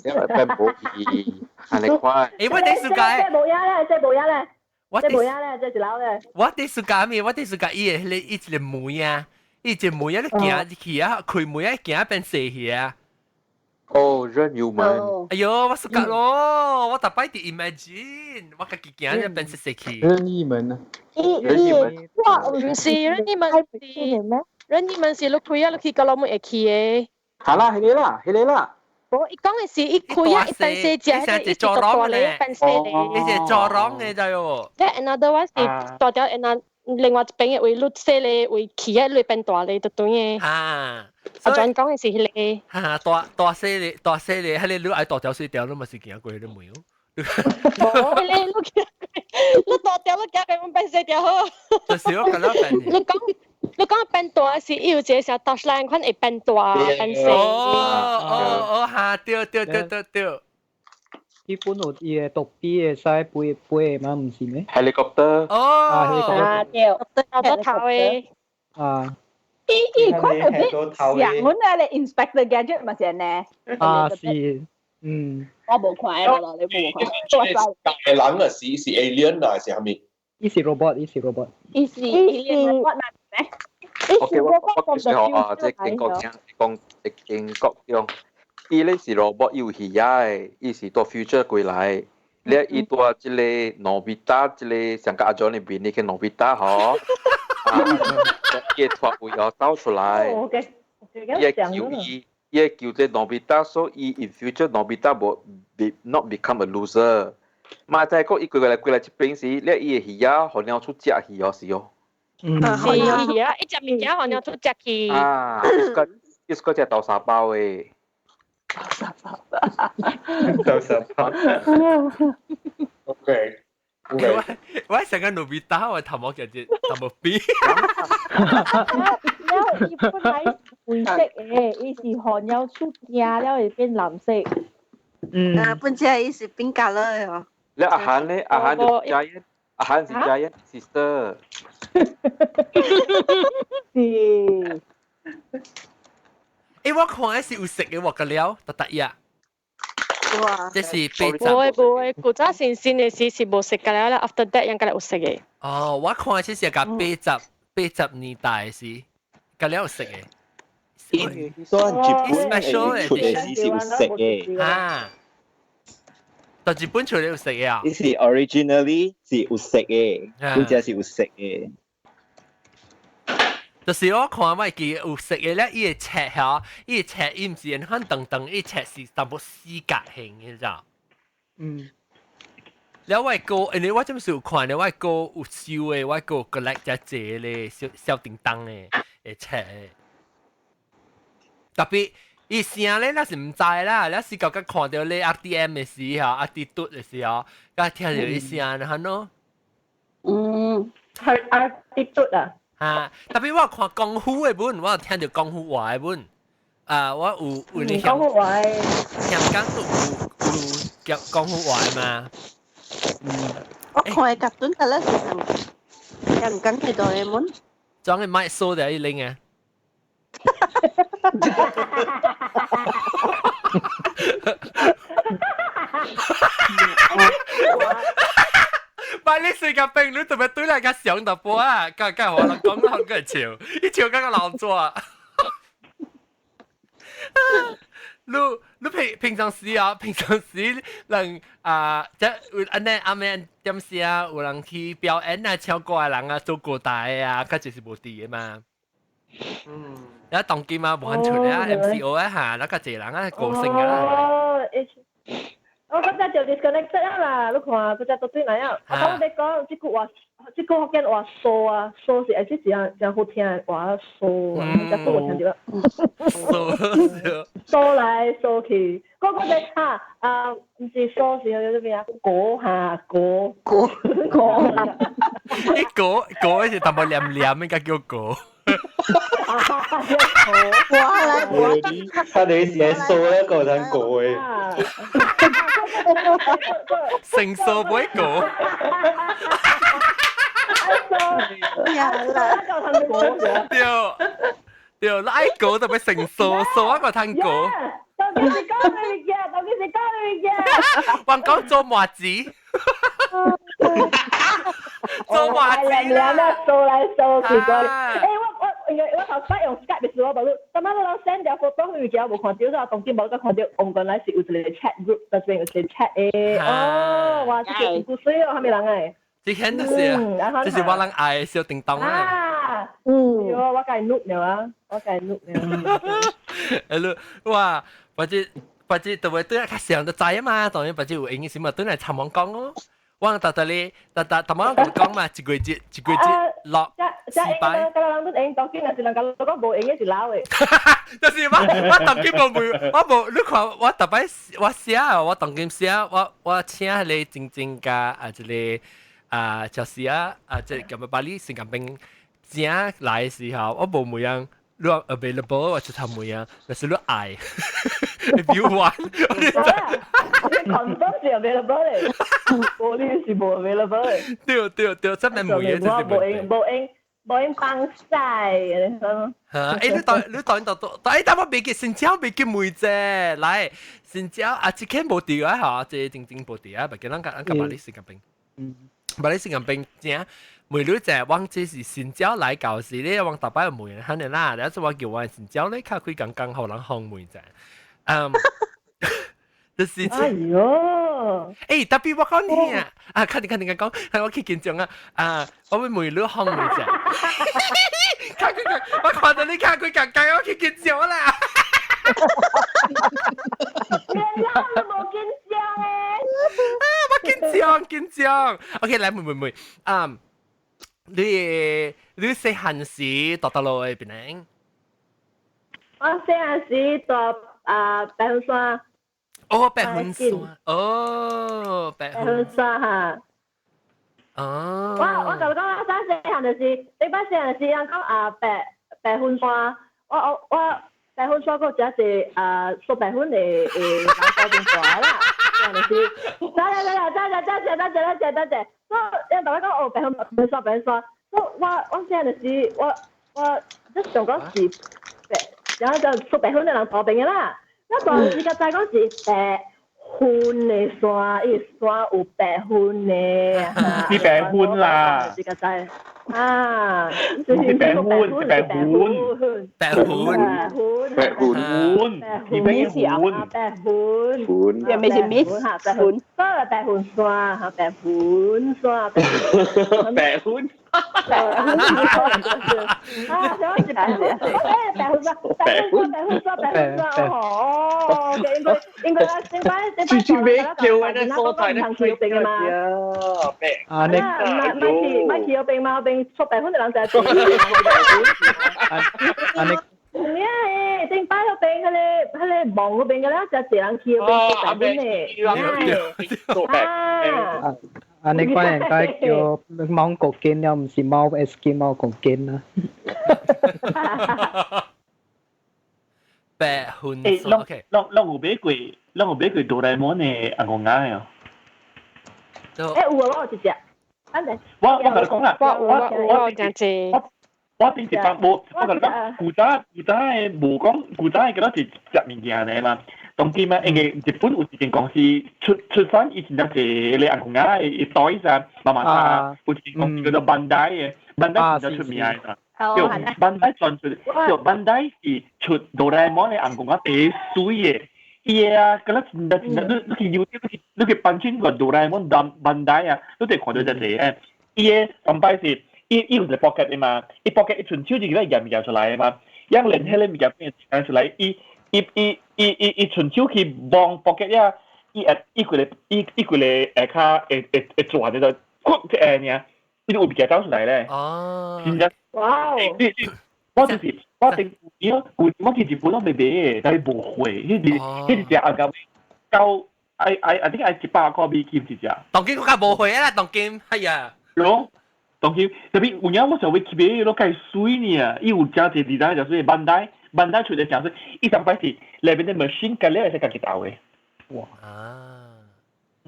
因為變無去，按呢款。誒，我第暑假。這無影咧，這無影咧。我這無影咧，這一樓咧。我第暑假咩？我第暑假伊個迄個伊一個門啊，伊一個門啊，你行入去啊，開門啊，行變細去啊。哦，任意門。哎喲，我暑假咯，我逐擺佇 imagine，我家己行就變細細去。任意門啊！任意門。哇，毋是任意門是任意門是你開啊，你去角落門會去的。好啦，彼個啦，彼個啦。無，伊講的是伊開啊，伊變細隻，伊是大大咧，變細咧。伊是做廊的就喲。咧，another one 是大條，another 另外一邊的位，你細咧位起啊，你變大咧，就對的。啊。阿轉講的是彼個。哈，大大細咧，大細咧，彼個你愛大條細條，你嘛是行過彼個門哦。無，彼個你你大條你行過，阮變細條好。就是我感覺變。你講。你講變大是伊有一個小 torchlight 款會變大變細。哦哦哦，哈，對對對對對。伊本有伊個獨臂會使飛飛嘛，毋是咩？ Helicopter。哦。啊，對，好多頭的。啊。伊伊款有啲像阮那個 Inspector Gadget 嘛是呢？啊是，嗯。我無看啦，你無看。大人啊，是是 alien 啊，是啥物？伊是 robot，伊是 robot。伊是 alien robot 咩？ OK，我我其實啊，這英國聽講英國用，伊咧是 robot 有魚仔的，伊是到 future 過來，咧伊帶這個 Nobita，這個上個阿 John 裏邊那個 Nobita 嗬，伊會脫位哦走出來，伊會救伊，伊會救這 Nobita，所以伊 in future Nobita 無 be not become a loser。嘛，再講伊過來過來這邊時，咧伊的魚仔予鳥鼠食去哦，是哦。嗯，是啊，伊食物件予鳥鼠食去。啊，伊是個食豆沙包的。豆沙包。豆沙包。 OK。我我成個 Nobita，我頭毛就只頭毛邊。了，伊本來是灰色的，伊是予鳥鼠驚了會變藍色。嗯。啊，本來伊是變咖喱的哦。咧阿韓咧，阿韓就 giant，阿韓是 giant sister。是。欸，我看的是有色的喎，個料，特特呀。哇！這是八十。無會無會，古早新新的時是無色個了，after that 應該有色的。哦，我看的是個80年代時，個料有色的。所以日本出的時是有色的。啊。但日本出的有色的啊？伊是 originally 是有色的，本只是有色的。就是我看我會記有色的咧，伊個冊吼，伊個冊伊毋是按款長長，伊冊是淡薄四角形，你知道？嗯。了我哥，因為我這陣時有看咧，我哥有收的，我哥 collect 只隻咧小小叮當的的冊的。特別伊聲咧，咱是毋知啦，咱是剛剛看到咧 RTM 的時候，RT 嘟的時候，佮聽到伊聲，然後喏。嗯，係 RT 嘟啊。啊！特別我看功夫的本，我有聽到功夫話的本。啊，我有有咧功夫話的，香港都有有叫功夫話的嘛。嗯，我看的卡通得啦是香港嘅哆啦 A 夢。裝個麥蘇的一拎啊！買你世界病，你特別對來個想淡薄啊，甲甲我人講講個笑，一笑甲個老做。你你平平常時啊，平常時人啊，即有按呢暗暝點時啊，有人去表演啊，唱歌的人啊，做歌台啊，較濟是無佇的嘛。嗯。啊，當今啊，無肯出來啊，MCO 啊嚇，那較濟人啊，個性啊。哦，我嗰隻就 disconnect 啦，你看嗰隻到對來啊。我你講這句話，這句福建話蘇啊，蘇是會是真真好聽的話蘇啊，這句我聽到。蘇蘇來蘇去，嗰個隻哈啊，毋是蘇是叫做咩啊？果哈果果果。一果果是淡薄黏黏，應該叫果。哇來哇！他哋是數咧個人過嘅，成數不會過。對對，那愛過特別成數，數一個通過。到底是講咩物件？到底是講咩物件？我講做麻子。做麻子啦，數來數去過。欸，我我因為我頭先用 Skype 的時候，我無你，當仔你攏 send 條 photo 去物件，無看到，我當今無閣看到，原來是有一個 chat group，特別有一個 chat 的。哦，哇，這個故事哦，啥物人來？這顯就是，這是我人愛的小叮當啊。啊，嗯，我共伊錄了啊，我共伊錄了。哎，你哇，或者或者特別對較上就知啊嘛，當然或者有閒時嘛，對來參網講哦。我特特你，特特頭先我講嘛，一個月一個月落四擺。個人都閒，當今若是人講講無閒的是老的。就是我我當今無問，我無你看我逐擺我寫，我當今寫，我我請彼個晶晶佮啊一個啊就是啊啊這個咁巴黎新加坡正來的時候，我無問人你 available，我就頭問人，但是你愛，if you want，你 confirm 是 available 嘅，無你是無 available 嘅。對對對，真係冇嘢，就是無用無用無用幫晒，你講。嚇！欸，你當你當當當，但我未記，新椒未記問啫。來，新椒啊，這間無掉啊，嚇，這真正無掉啊，別叫咱咱甲馬來西亞邊。馬來西亞邊正，問你者，我這是新椒來舊時咧，我逐擺問人，肯定啦。然後我叫我新椒咧，較開剛剛予人訪問者。嗯，就是。哎喲！欸，特別我講你啊，啊，肯定肯定講，我去緊張啊，啊，我會問你訪問者。看佢講，我看到你看佢講講，我去緊張啦。原來你無緊張誒！啊，我緊張緊張。OK，來問問問，啊，你你細漢時蹛佗落的檳城？我細漢時蹛啊白雲山。哦，白雲山。哦，白雲山哈。哦。我我共你講，我細漢就是，你擺細漢就是人講啊白白雲山，我我我白雲山閣有誠濟啊說白雲的的人高中大啦，就是，來來來來，等下等下等下等下等下，所以人逐擺講哦白雲白雲山白雲山，所以我我細漢就是我我即想講是白，然後就說白雲的人蹛邊的啦，我大時才知講是白雲的山，伊山有白雲的，是白雲啦。這個知啊，是白雲，白雲，白雲，白雲，白雲，白雲，又未是 miss 哈，白雲，嗰個白雲山哈，白雲山，白雲。白雲啊，想是白雲，哎，白雲山，白雲山，白雲山，白雲山，哦，應該應該應該應該。未叫啊！那所在那去病嘛。啊，你唔係去唔去有病嘛？病出白雲的人就係。啊你。唔係，頂擺嗰邊彼個彼個望嗰邊個咧，就一人去嗰邊出白雲的。啊。啊！你關人家叫貓國見了，唔是貓 S 見貓國見啦。白雲欸，攏攏攏有買過，攏有買過哆啦 A 夢的紅公仔哦。欸，有啊，我有一隻。我我共你講啦，我我我真濟。我頂一擺無，我共你講，古早古早的無講，古早的敢若是食物件爾嘛。當今啊，因為日本有一間公司出出產伊真正濟彼個紅公仔的袋子啊，媽媽衫，有一間公司叫做 Bandai 的，Bandai 真正出名的嘛。對，Bandai 專出，對，Bandai 是出哆啦 A 夢的紅公仔第媠的。伊的啊，敢若真正真正，你你去 YouTube 你去你去翻轉個哆啦 A 夢 Bandai 啊，你就看到真濟誒。伊的上擺是，伊伊有一個 pocket 的嘛，伊 pocket 伊伸手就去攑物件出來的嘛，樣連彼個物件變成出來，伊伊伊伊伊伊伸手去摸 pocket 呀，伊會伊規个伊伊規个下跤會會會轉的就，咕一下爾，伊就有物件走出來咧。哦。真正。哇！你你我就是我頂舊我去日本攏袂買的，但是無貨，彼是彼是只紅公到愛愛愛，你愛100塊美金一隻。當今閣較無貨啦，當今哎呀。喏，當今特別有影我想欲去買，攏較媠呢，伊有誠濟地單，就說 Bandai Bandai 出的誠媠，伊上擺是內面的 machine 共了會使家己鬥的。哇！啊！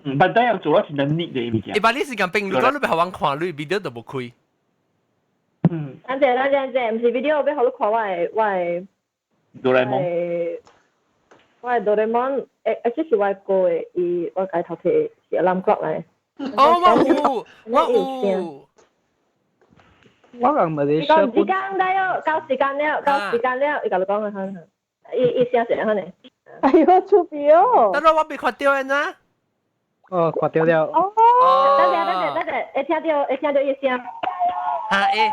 Bandai 人做了真正膩的物件。一般你時間平，如果你欲予阮看，你 video 都無開。嗯。等陣，等陣，等陣，毋是 video，欲予你看我的我的。哆啦 A 夢。我的哆啦 A 夢，欸，欸，這是我的歌的，伊我共伊偷摕是 alarm clock 來。哦，我有，我有。我講咪你講時間了，到時間了，到時間了，伊共你講啊，伊伊聲是按呢？哎喲，出邊哦！等下我未看著的呢。哦，看著了。哦。等下，等下，等下，會聽著，會聽著伊聲。哈欸。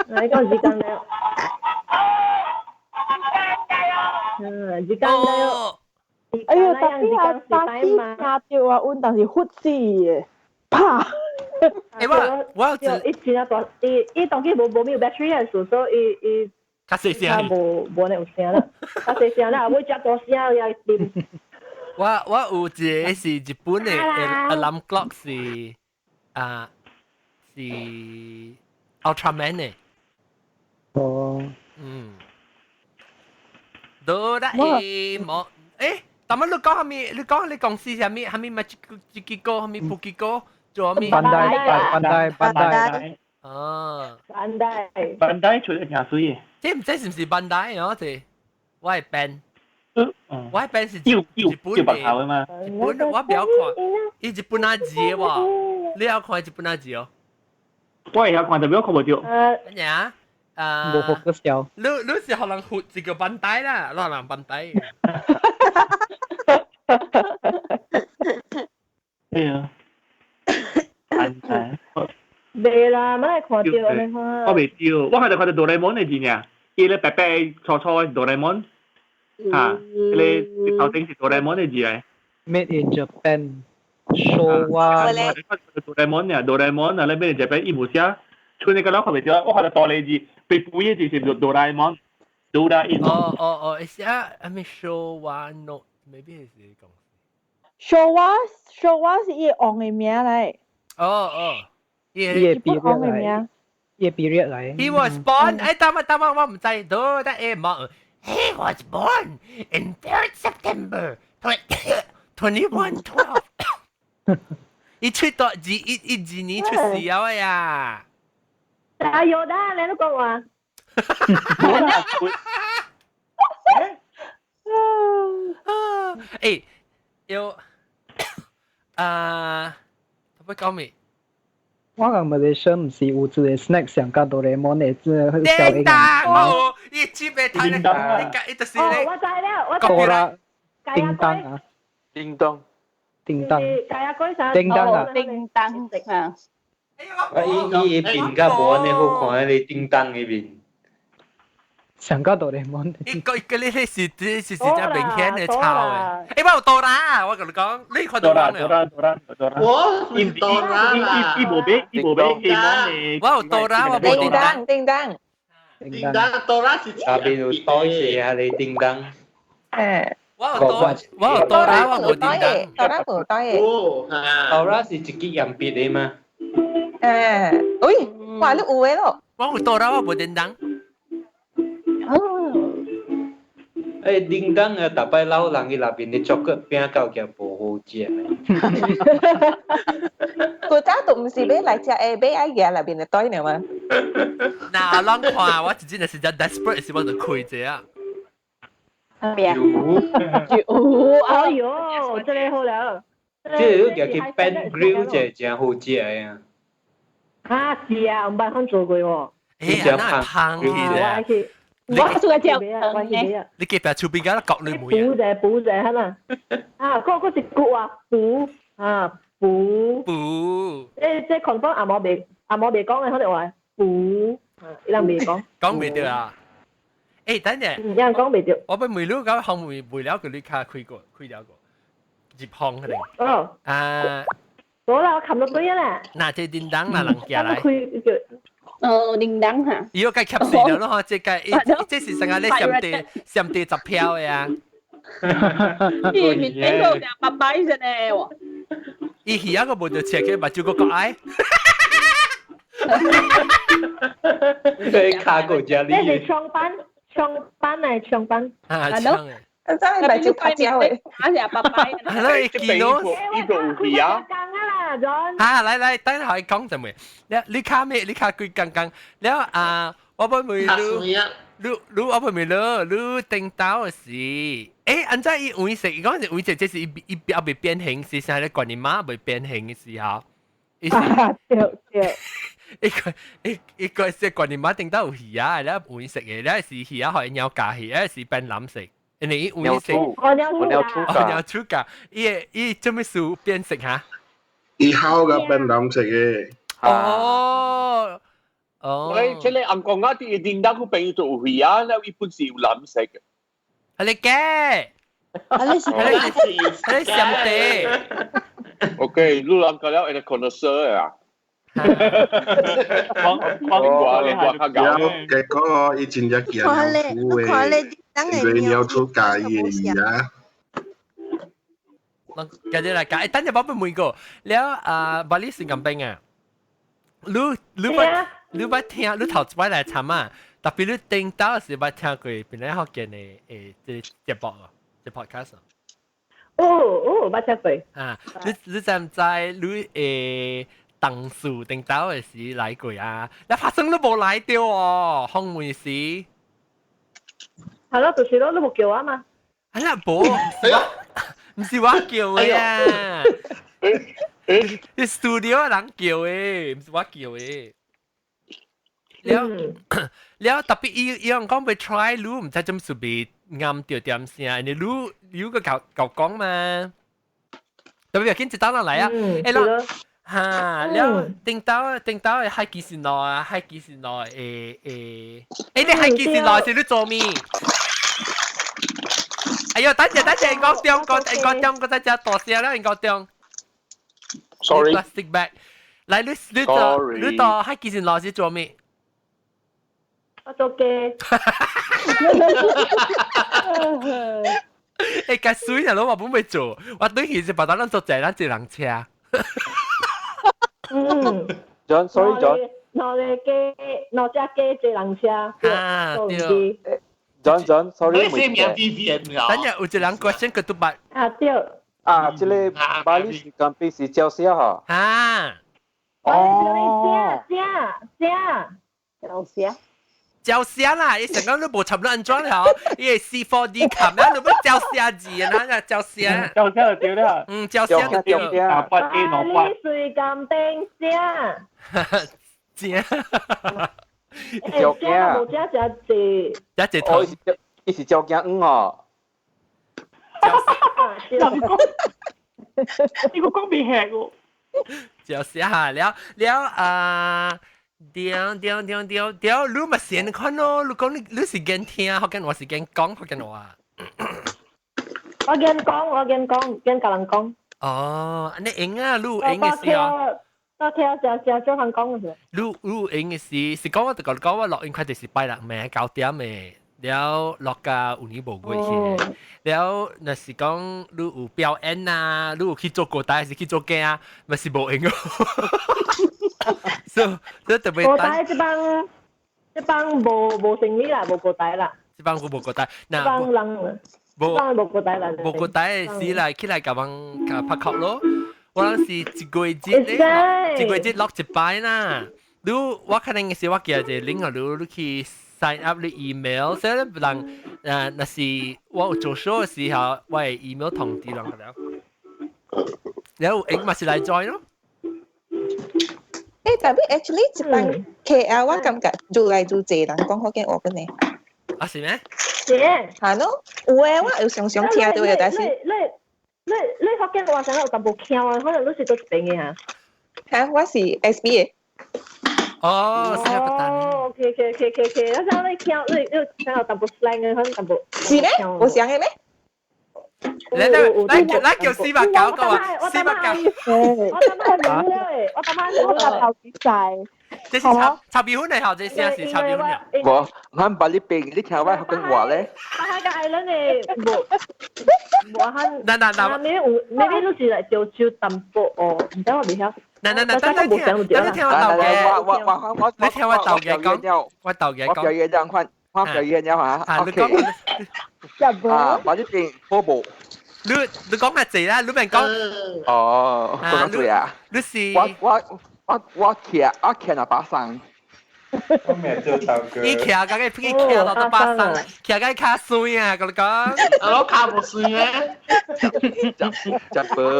來講時間了。嗯，時間了。哎呦，特別啊，巴士聽到啊，阮當時忽死的，啪！欸，我我有伊真正大，伊伊當機無無沒有 battery 的時，所以伊伊較細聲，無無呢有聲啦，較細聲啦，尾遮大聲也啉。我有一個是日本的 alarm clock 是啊是 Ultraman 的。哦。嗯。哆啦 A 夢，誒，但係你講係咪？你講你公司係咪？係咪咪這幾個？係咪不幾個？做咩？ Bandai Bandai Bandai。哦。 Bandai。 Bandai 出得誠媠的。這毋知是毋是 Bandai 哦？這我的 pen，我的 pen 是有日本有白頭的嘛？日本我不曉看，伊日本仔字的喎，你曉看日本仔字哦？我會曉看，但係我看無著。乜嘢啊？啊！無學個笑。你是予人學一個 Bandai 啦，你予人 Bandai。對啊。Bandai。未啦，乜係看著你看。我未對，我係就看著哆啦 A 夢的字爾，伊咧白白粗粗的哆啦 A 夢，嚇，伊個頭頂是哆啦 A 夢的字來。 Made in Japan，昭和。哆啦 A 夢爾，哆啦 A 夢啊，咧 Made in Japan 伊無寫，剩那個我看袂著，我看著大个字，白白的字是哆啦 A 夢，哆啦 A 夢。哦哦哦，是啊，係咪昭和の？maybe 是講。昭和昭和是伊王的名來。哦哦。伊個王的名。伊個 period 來。 He was born，哎，等下等下，我毋知，哆啦 A 夢。He was born in 3rd September 2112。伊出到212年出世啊呀！哎呦，得你都講話。誒，有啊，特別講咩？我講馬來西亞毋是有一個 snack 上佮哆啦 A 夢的這個小叮當哦，伊接嘅睇咧，你就是咧。我知了，我知。哆啦，叮當啊！叮當。叮當。叮當啊！叮當啊！啊！伊伊面較無按呢好看，彼個叮當的面。上佮哆啦 A 夢。伊個個你是這是真明顯的抄的。欸，我有哆啦，我共你講，你看到哆啦哆啦哆啦哆啦。我是哆啦啦。伊無買，伊無買希望的。我有哆啦，我無叮當叮當。叮當哆啦是。下邊有袋子啊，你叮當。誒。我有哆，我有哆啦，我無叮當。哆啦無袋的。哦，哆啦是一支鉛筆的嗎？誒，喂，哇，你有的咯。我有哆啦，我無叮當。誒，叮當啊，逐擺老人伊內邊的巧克力餅到極無好食。古早都毋是買來食的，買愛夾內邊的袋爾嘛。嗱，攏看我真正是真 desperate 時，我就開這啊。咩啊？有，哎喲，這個好了。這個你夾去 pan grill 者誠好食的啊。啊，是啊，毋捌通做過喎。欸，那香去的。我做個食飯你隔壁厝邊間國內妹補者補者係嘛？啊，嗰個是骨啊，補啊補補。這 confirm 阿毛未阿毛未講嘅，可能話補，伊人未講。講未著啊？欸，等陣。伊人講未著。我欲問你講項未未了，佢你卡開過開了過，入行可能。哦。啊。冇啦，我冚到對啦。嗱，這叮當嗱人寄來。哦，叮當哈。伊個該吸死了咯，嗬！這個，這是成個咧上地上地十票的啊。伊面頂個就拜拜先咧喎。伊耳仔個無著切個目睭閣閣愛。你卡過遮呢是長班，長班嚟長班。啊，長的。真係目睭較焦的。啊，是拜拜。係咯，見到。呢個有耳啊。啊，來來，等下講就未。你你卡咩？你卡幾工工？了啊，我欲問你，你你我欲問你，你頂到的時，欸，按怎伊黃色？伊講是黃色，這是伊伊猶未變形，是啥咧？觀音媽未變形的時候。對對。一個一一個是觀音媽頂到有魚仔，了黃色的，了是魚仔予伊鳥咬去，了是變藍色。因為伊黃色。哦，鳥出價，伊伊做咩事變色哈？伊烤個變藍色的。哦，哦。喂，這個紅公仔佇叮當個朋友就有魚仔，了伊本是有藍色的。係你嘅，啊你是係你上帝。 OK，你人講了會 connoisseur 啊。講講你話較了結果伊真正驚老虎的，因為鳥出家伊的魚啊。攏今日來講，等陣我俾問過，了啊，巴黎是咁兵啊，你捌聽，你頭一擺來參啊，特別你頂到是捌聽過邊個福建的這個節目啊，這 podcast 啊。哦哦，捌聽過。啊，你知唔知你同事頂到的時來過啊？你發生都無來到哦，訪問時。係咯，就是咯，你無叫我嘛。哎呀，無，唔是我叫的啊，你 studio 人叫的，唔是我叫的。了了，特別伊伊人講欲 try 你，唔知怎是被啱掉點聲，你你有個舊舊講嘛？特別緊一單人來啊，欸咯，哈，了頂到頂到海基線路啊，海基線路欸，欸你海基線路是你做咩？哎呦，等陣等陣，高中高高中嗰陣只大聲啦，高中。 Sorry。 Plastic bag。來，你做你到海基線路是做咩？我做雞。欸，較水啊，攏嘛本袂做，我對其實白單咱做濟，咱一人車。嗯。 John，sorry John。兩個雞，兩隻雞，一人車。啊，對。 John John，sorry。你寫名 B B M 啊？等下有一人 question 佢都捌。啊對。啊，這個巴黎是港幣是照寫吼。啊。哦。正正照寫。照寫啦！伊成講你無插你安怎了？伊個 C4D 卡，你要照寫字啊？那照寫。照寫就對啦。嗯，照寫就對。啊，八 A 兩八。你水甘冰正。正。照鏡。無正正濟。正濟頭。伊是照鏡黃哦。你個講未吃喎。照寫下了了啊！對對對對對，你嘛先看咯，你講你是驚聽福建話，是驚講福建話。我驚講，我驚講，驚共人講。哦，你用啊，你有閒的時候。我聽成成少人講嘅。你有閒的時，是講我就講我錄音快就是拜六暝9點的，了落甲有年無月去。了，若是講你有表演啊，你有去做歌台還是去做鏡啊，嘛是無閒哦。所以特別。歌台這幫這幫無生意啦，無歌台啦。這幫無歌台，這幫人無無歌台啦。無歌台時來起來共人共拍殼咯。我諗是一個月咧，一個月落一擺啦。你我可能是我寄一個 link 你你去 sign up 你 email，所以人若是我有做 show 的時候，我會 email 通知人個了。然後應嘛是來 join 咯。欸，但係 actually 這班 KL 我感覺愈來愈濟人講福建話嘅呢。啊是咩？是。係咯，有誒，我有常常聽到嘅，但是。你福建話成有淡薄腔啊，可能你是佗一邊嘅嚇。嚇，我是 SB 嘅。哦，是啊，不單。哦，OK OK OK OK，我想你聽，你聽有淡薄 slang 嘅，可能淡薄。是咩？有像嘅咩？來來來來叫489個啊，489。我感覺冇咧，我感覺我頭晒。這是炒炒米粉的吼，這聲是炒米粉的。無，咱把你邊，你聽我福建話咧。我喺個 island 的無無喊。嗱嗱嗱。 maybe 你是來潮州淡薄哦，毋知我袂曉。嗱嗱嗱，等等聽，等等聽我豆嘅。我你聽我豆嘅講，我豆嘅講。我表演兩款，我表演了嚇。OK。啊，把你邊好無？你講較濟啦，你免講。哦，講較濟啊。你是。我徛阿巴桑。我未做豆哥。伊徛甲個，伊徛到巴桑，徛甲較水啊！佮你講。啊，我較無水咩？食飽。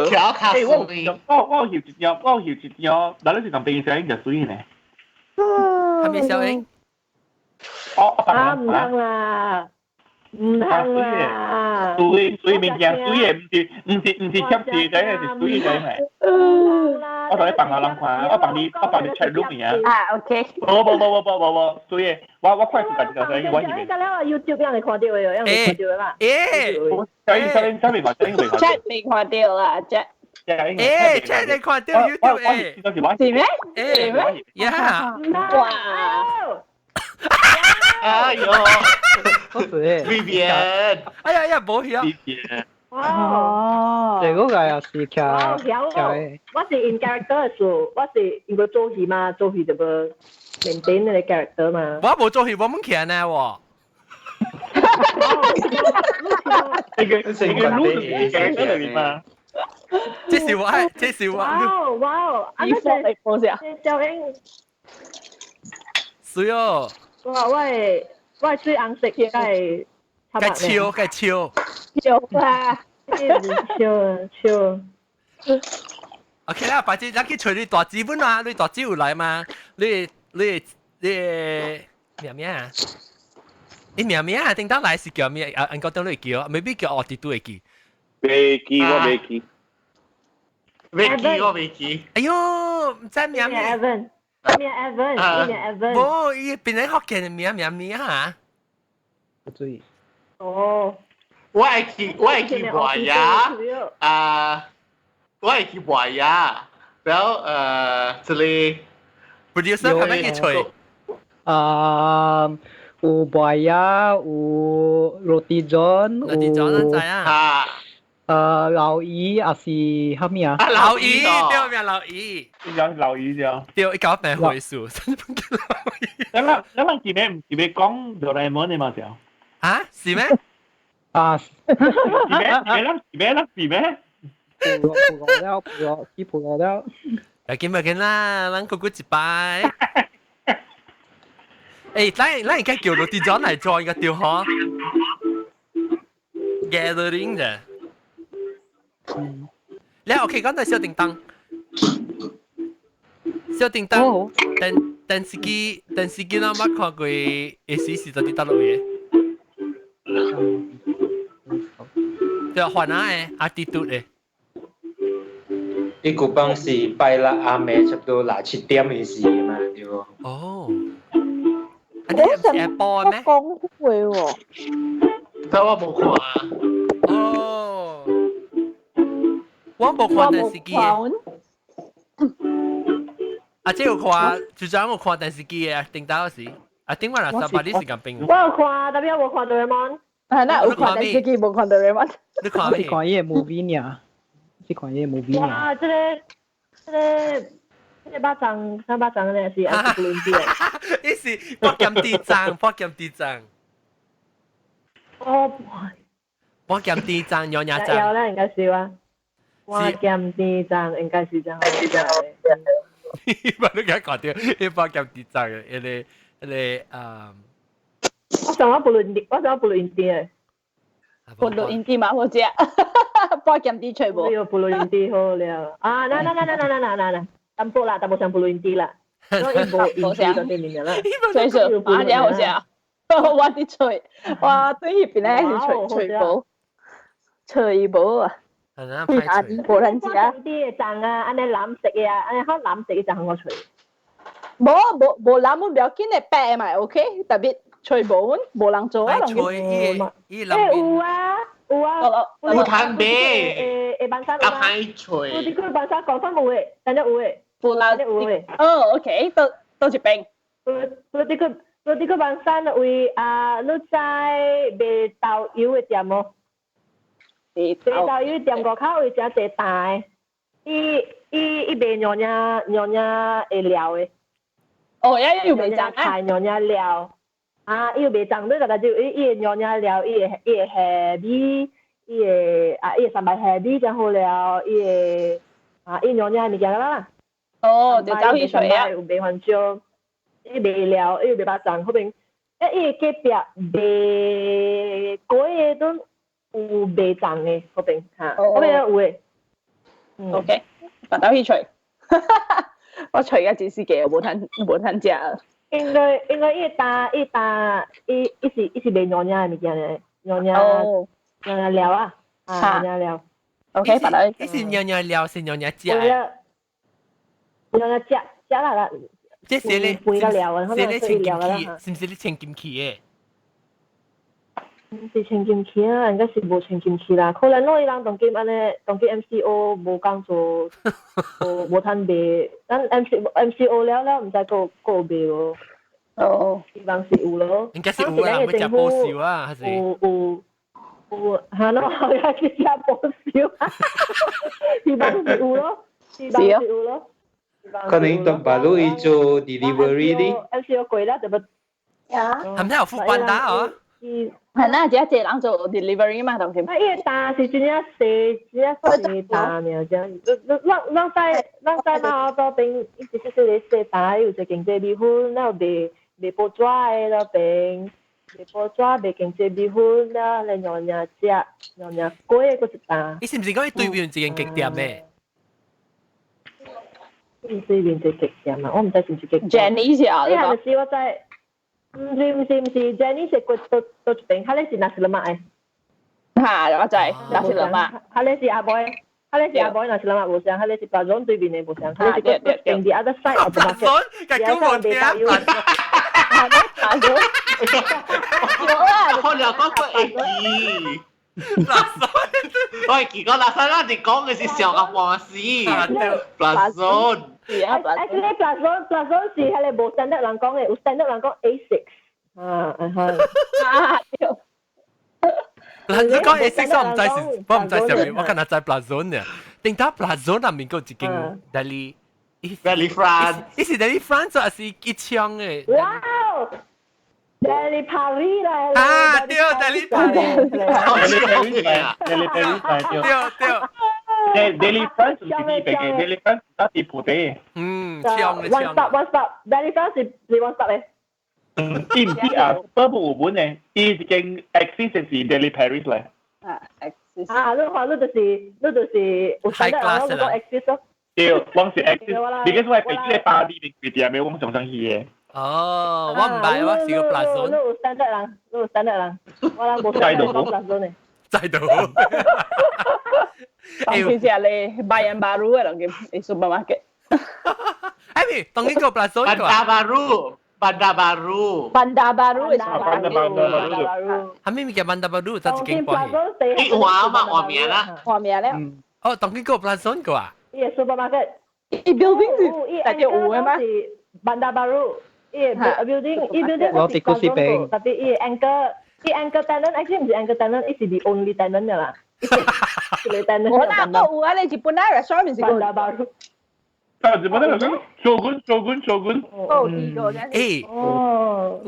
徛較水。我翕一張，我翕一張，嗱你是同邊小英就水呢？係咪小英？哦，啊，毋通啦。毋通啦！水水物件，水的，毋是貼字仔，是水仔咪。我同你放下人看，我放你 chat room 爾。啊，OK。無無無無無無無，水的，我快速家己就我你個了 YouTube 讓你看到的，讓你看到的啦。欸，小英小英小英未看，小英未看。 Chat 未看到啦，Chat。欸，chat 你看到 YouTube 欸？是咩？是咩？呀！哇！哎呦！Vivian，哎呀呀，無去啊！ Vivian，哦，這個個也是徛徛，我是 in character 做，我是應該做戲嘛，做戲就無 maintain 那個 character 嘛。我無做戲，我冇徛呢喎。你個你個擼是 character 裏面嘛？這是我，這是我。哇哇！衣服嚟報先。小英。是哦。哇！我最紅色嘅。該笑，該笑。笑啊！笑笑。 OK 啦，反正咱去揣你大姊本啊，你大姊有來嗎？你咩咩啊？你咩咩啊？頂當來是叫咩？啊，按個等你叫，maybe 叫我弟都會記。未記，我未記。未記，我未記。哎喲，唔知咩咩。 Evan，咩 Evan，咩 Evan。冇，伊變成福建名咩咩啊？不注意。哦。我會去磨牙啊！我會去磨牙，然後這裡 producer 係咪去吹？啊，有磨牙，有 roti john， roti john 知啊。老姨還是蝦米啊？啊，老姨對咩？老姨，有老姨就對，一搞病回數。咱前面唔是要講哆啦 A 夢的嘛？就啊，是咩？啊，是咩？是咩？是咩？是咩？葡萄了，葡萄，去葡萄了。嚟見咪見啦，咱個個一擺。誒，咱應該叫羅地長嚟 join 個對嗬？Gathering 啫。你 OK 講到小叮當，小叮當，電視機咱捌看過，會時是到底佗落嘅？對，番仔的，阿弟嘟的。伊古幫是拜六暗暝差不多六七點的時嘛，對無？哦。啊，你唔是下晡咩？講話喎。但我無看。哦。我無看電視機的。啊，這有看，就陣有看電視機的，頂到時，啊，頂我若三百你時間變。我有看，特別我無看哆啦 A 夢。係啦，有看電視機，無看哆啦 A 夢。你看咩？是看伊個 movie 爾，是看伊個 movie 爾。哇！這個巴掌，三巴掌咧是阿是輪的。伊是博劍地藏，博劍地藏。哦，博劍地藏，有影藏。有啦，應該是啊。博劍地藏應該是這樣。我都給看到，伊博劍地藏的，彼個啊。我想我不論，我想我不論啲。不錄音機嘛，好食，播劍啲吹無。有不錄音機好了。啊，嗱嗱嗱嗱嗱嗱嗱嗱，淡薄啦，淡薄上不錄音機啦。我伊無音機就對面啦。吹水，啊，這好食。我伫吹，我對彼邊咧是吹吹無，吹無啊。啊，無人食。啲嘅啊，按呢藍色嘅啊，按呢好藍色嘅就好吹。無無無藍，唔要緊的，白嘛 OK，特別。吹無，無人做啊！吹伊伊欸有啊有啊，有通買。會會班山有啊。歹吹。有啲佢班山講真冇嘅，真係有嘅。有啦，有嘅。哦，OK，倒倒一邊。有啲佢有啲佢班山位啊，你知賣豆油的店無？賣豆油店外口有一隻大的，伊伊伊賣娘娘娘娘的料的。哦，也有賣粽啊？娘娘料。啊，伊有賣粽，你大概就伊伊會娘娘料，伊會蝦米，伊會啊，伊會三白蝦米才好了，伊會啊，伊娘娘物件啦。哦，就走去揣啊。有賣番椒，伊賣料，伊有賣肉粽，嗰邊，欸，伊隔壁賣粿的都有賣粽的，嗰邊嚇，嗰邊有的。 OK，把走去揣。我揣個真是個，無通食。應該伊擔伊是賣娘娘的物件的，娘娘娘娘料啊，啊娘娘料。 OK，把它。伊是娘娘料，是娘娘食。娘娘食食啦啦。這是你，是你穿金器，是毋是你穿金器的？毋是穿金器啊，應該是無穿金器啦。可能攞伊人當今按呢，當今 MCO 無工做，無通賣。咱 MCO 了了，毋知閣閣有賣無？哦，希望是有咯。應該是有啦，要食保守啊，還是？有有有有，嚇咯，我去食報銷，希望是有咯，希望是有咯。可能當巴魯伊做 delivery 哩。 MCO 過啦，就不。係咪有副班打啊？係啦，只一隻人做 delivery 嘛，當時。啊，伊個單是真正細，真正細單爾，真。咱咱在咱在馬澳邊，伊是細細個細單，有一間濟米粉，了賣賣報紙的那邊，賣報紙賣經濟米粉，了來娘娘食，娘娘粿的閣一單。伊是毋是講伊對面一間極店的？伊對面一個極店啊，我毋知是毋是極店。 Jenny 是啊，你係咪是我知？毋是毋是毋是，Jenny 是過倒倒一邊，彼个是 nasi lemak 的。嚇，我知，nasi lemak。彼个是阿妹，彼个是阿妹 nasi lemak 無相，彼個是 Plazon 對面的無相，彼個是過倒一邊 the other side of the market。 Plazon，個叫無聽。 Plazon。我了講過會記。我會記講那時咱是講的是上個半死。Plazon。 Actually Plazon Plazon 是彼個無 standard 人講的，有 standard 人講 A6。啊，係。啊，對。嗱，你講 A6 我毋知是，我毋知啥物，我敢若知 Plazon 呢。頂頭 Plazon 內面閣有一間 Deli。 Deli France。伊是 Deli France 還是一槍的？哇！Deli Paris 啦！啊，對，Deli Paris。 Deli Paris 對對。 Deli France 毋是佇別個，Deli France 是佇埔底。嗯，槍的 One stop one stop，Deli France 是是 one stop 的。嗯，伊毋是啊，不過有本的，伊一間 Axis 是 Deli Paris 咧。啊，Axis。啊，你看你就是你就是有 High class 你講 Axis 咯。對，我是 Axis，because 我係佇巴黎邊開店的，我常常去的。哦，我毋捌，我是個 Plazon。你有 standard 人，你有 standard 人，我人無 standard 講 Plazon 的。知道。當時是咧 Bayan Baru 的人叫 supermarket。哎咪，當呢個 Plazon Bandar Baru，Bandar Baru。 Bandar Baru 是 Bandar Baru。係咪物件 Bandar Baru 就一間關係？你換嘛換名啦。換名了。哦，當呢個 Plazon 個啊？伊個 supermarket。伊 building 是大約有的嗎？是 Bandar Baru，伊個 building，伊 building 我佇古士邊。 Tapi 伊個 anchor，伊 anchor tenant actually 毋是 anchor tenant，伊是 the only tenant 的啦。一個 tenant。我那個有啊，你日本那 restaurant 是 Bandar Baru。啊，日本那個將軍將軍將軍。哦，呢個真。誒，我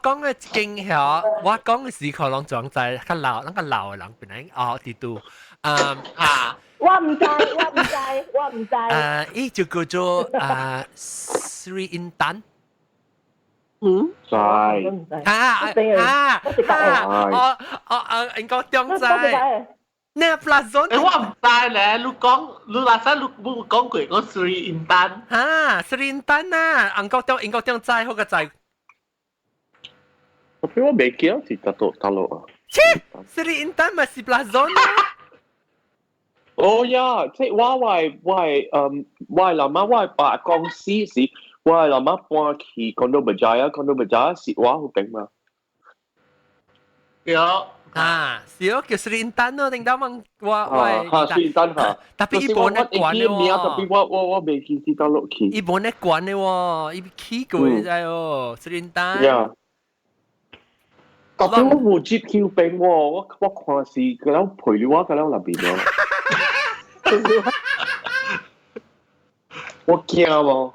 講嘅一間遐，我講嘅時可能裝在較老，那個老的人本來哦佇度，嗯啊。我毋知，我毋知，我毋知。伊就叫做啊 Sri Intan。嗯。知。啊啊啊！哦哦啊，應該中知。呢 Plazon。誒，我毋知咧，你講你話使你冇講過講 Sri Intan。啊，Sri Intan 啊，英國中英國中知好個知。我比我未記得是達到達落啊。切，Sri Intan 咪是 Plazon 啊。哦呀，即係我我我嗯，我老媽我爸公司是，我老媽搬去 Kondo Berjaya，Kondo Berjaya 是我嗰邊嘛。對。啊，是哦，叫 Sri Intan 咯，頂到問我我。嚇，Sri Intan 嚇。 Tapi 伊無咧管的喎。 Tapi 我未記得落去。伊無咧管的喎，伊起過你知哦，Sri Intan。呀。Tapi 我無接 Q 邊喎，我我看是佢了陪我佢了那邊咯。我驚喎，我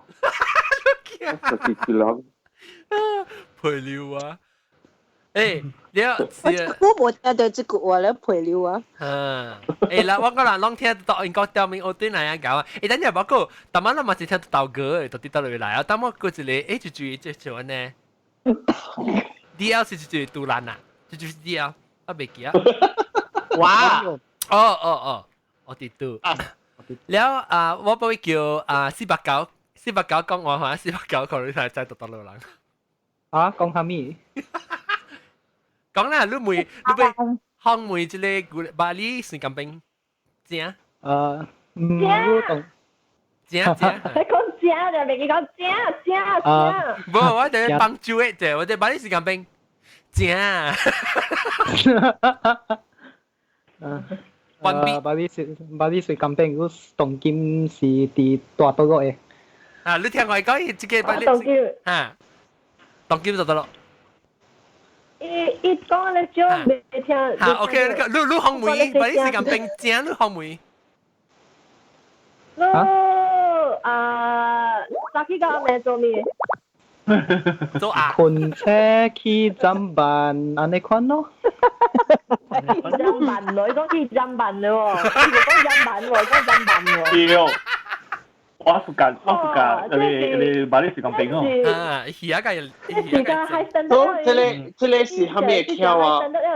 就是人。陪尿啊！誒，你啊，我無聽到這句話咧，陪尿啊。嗯，誒啦，我個人攏聽到應該掉面我對哪樣搞啊？誒，等陣我個，逐晚咱嘛是聽到豆哥的，到底倒落來啊？等我過一個，誒，就注意這像呢，D L 是一個杜蘭啊，這就是 D L，我袂記啊。哇！哦哦哦，我佇拄。了啊，我幫伊叫啊489，489講話話，489可能係在讀倒落人。啊，講啥物？講啦，你問，你欲訪問這個巴厘水甘冰，正？嗯，我講正正。你講正就袂記講正正正。無，我哋幫助的啫，我哋巴厘水甘冰，正。巴厘水巴厘水甘冰，我當今是佇大島國的。啊，你聽我講，這個巴厘，啊，當今就得咯。伊伊講咧少未聽。嚇，OK，你你紅梅，把你時間變正，你紅梅。你啊，早起到暗做咩？做啊！困車去砧板，按呢款咯。砧板咯，伊講去砧板咯喎，伊無講砧板喎，講砧板喎。對，我暑假我暑假你你把你時間變哦。啊，而家個而家係新。好，這個這個是蝦米橋啊？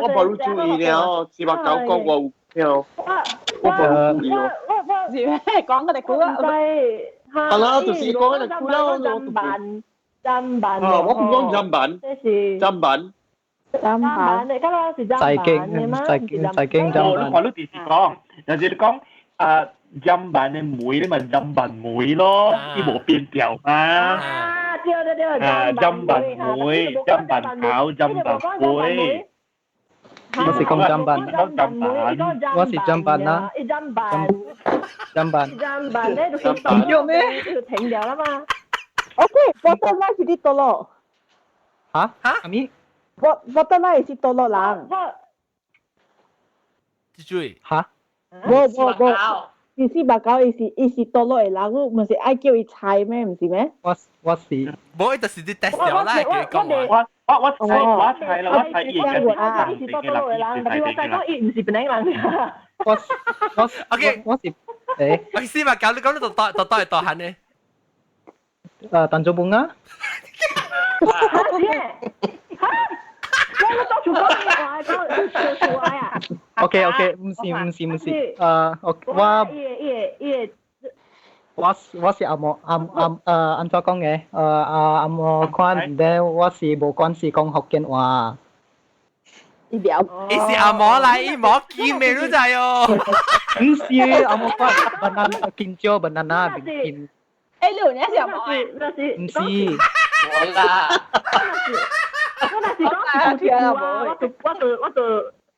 我無你注意了，四百九講我有聽，我無注意哦。我我是咩？講個你估啊？係啦，就是講個你估啦。砧板。砧板啊！我唔講砧板，砧板，砧板，你剛剛是砧板嘅嗎？在經在經砧板。我看你電視講，就是你講啊，砧板的梅，你咪砧板梅咯，伊無變調嘛。啊，對對對，啊，砧板梅，砧板烤，砧板梅。我是講砧板，我是砧板啦。砧板，砧板，砧板咧就唔叫咩？就停掉啦嘛。 OK，bottom line 是啲多咯。嚇嚇？阿咪？bottom line 是多咯人。注意。嚇？無無無，是489，伊是伊是多落的人，你毋是愛叫伊猜咩？毋是咩？我我是。無，就是你 test 掉啦，佢講我我我猜我猜啦，我猜伊嘅是多落的人，特別我猜講伊毋是檳城人。我我 OK，我是誒。我489，你講你就到到大漢呢？ Tanjung Bunga。嚇！嚇！我我當初講話講講出來啊。 OK OK，唔是唔是唔是，我我我我是阿莫阿阿按怎講嘅？阿阿莫款，咧我是無關係講福建話。伊表，伊是阿莫來，伊莫記咩都知哦。唔是阿莫款，banana 金蕉 banana 金。誒，你有影是阿莫？唔是。我啦。我若是講是啊，我就我就我就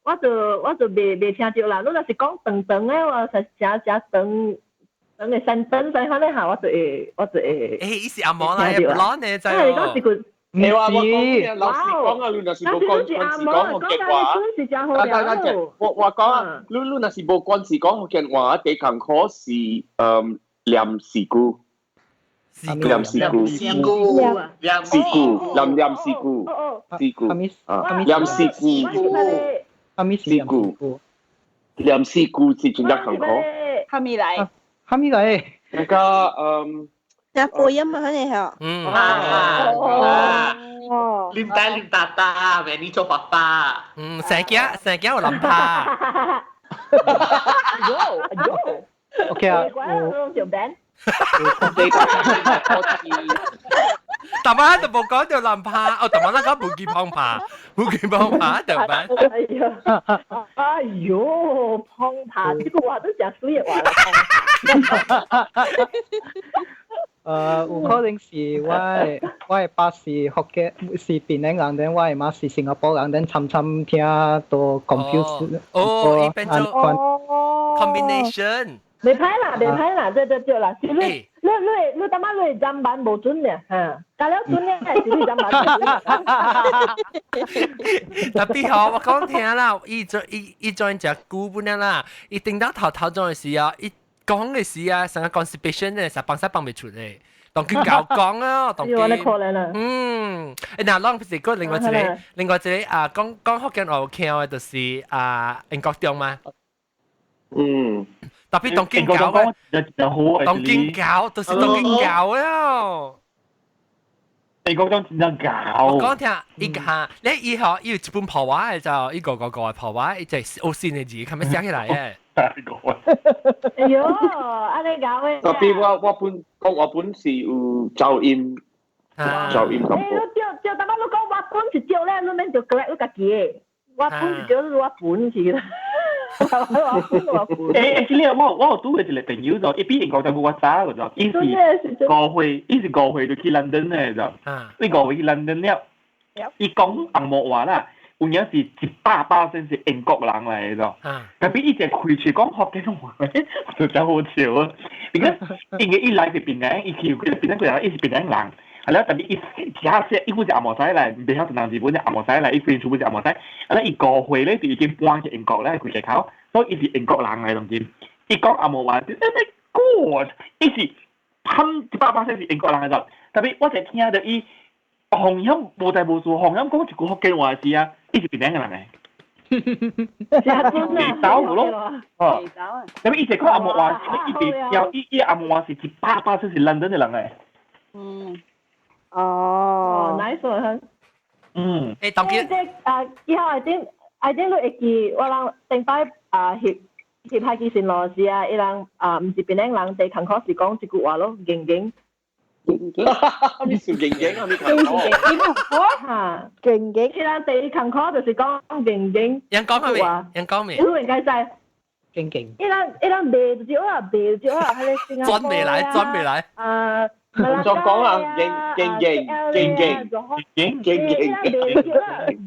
我就我就未未聽著啦。你若是講長長的，我是誠誠長長的三等三款的下，我就會我就會。誒，伊是阿毛啦，blonde 的知哦。你講是個。你話我講老實講啊，你若是無關關事講福建話，等等等，我我講啊，你你若是無關事講福建話，第艱苦是念事故。念事故，事故，事故，念念事故，事故，啊，念事故，事故，念事故是真正艱苦。哈咪來？哈咪來？那個嗯，那播音嘛，肯定係。嗯。哦。林大林大大，為你做爸爸。嗯，成家成家有林拍。有有。 OK 啊，我。大媽就冇講到林拍，哦，大媽啦講冇見碰拍，冇見碰拍就辦。哎呀，哎呦，碰拍這個話都真水的話啦，碰拍。有可能是我的我的爸是福建，是檳城人，但我的媽是新加坡人，但參參聽都 confuse。哦，伊變做 combination。未歹啦，未歹啦，對對對啦，是你你你你感覺你砧板無準咧，嚇，加了準咧是你砧板。特別好，我講聽啦，伊做伊伊做隻久本啦，伊頂到頭頭種的時啊，伊講的時啊，成個 constipation 咧，實放實放袂出咧。當佢教講啊，當佢嗯，誒嗱，啷是個另外一個，另外一個啊，講講福建話有聽的，就是啊，英國中嘛。嗯。特別當堅教嘅，當堅教，就是當堅教啊！你講當真正教。我講聽，伊下你以後伊有一本破話嘅就一個個個破話，伊就係學新的字，佢咪寫起來嘅。哎喲，按呢搞嘅。特別我我本講我本是有噪音，噪音咁。你對對，但係你講我本是對咧，你免就 correct 你家己的。我本是對，我本是啦。誒誒，這個我我有拄過一個朋友就，伊比英國就無我早個就，伊是5歲，伊是五歲就去倫敦的就，伊五歲去倫敦了，伊講紅毛話啦，有影是100%是英國人來的就，特別伊一開喙講福建話，就真好笑啊！因為因為伊來是檳城，伊去檳城過來，伊是檳城人，係啦，特別伊其他些伊本是阿摩西嚟，唔曉人日本是阿摩西嚟，伊本全部是阿摩西。啊，咧伊5歲咧就已經搬去英國咧，規個口，所以伊是英國人嚟，當真。伊講阿摩話，Oh my God！伊是噴100%是英國人嚟就，特別我就聽到伊紅音無代無事，紅音講一句福建話是啊，伊是檳城人嚟。地走咯，哦，特別伊就講阿摩話，伊地跳，伊阿摩話是100%是倫敦嘅人嚟。嗯。哦，nice 喎。嗯。誒，當佢即啊，以後 I think 你會記，我人頂擺啊翕翕拍機線路時啊，伊人啊毋是檳城人，佇工課是講一句話咯，勁勁。勁勁，咩是勁勁啊？咩工課？嚇，勁勁，伊人第一工課就是講勁勁。人講咩？人講咩？你應該知。勁勁。伊人賣就少啊，賣就少啊，喺個新加坡轉未來，轉未來。啊。唔再講啦，勁勁勁勁勁勁勁勁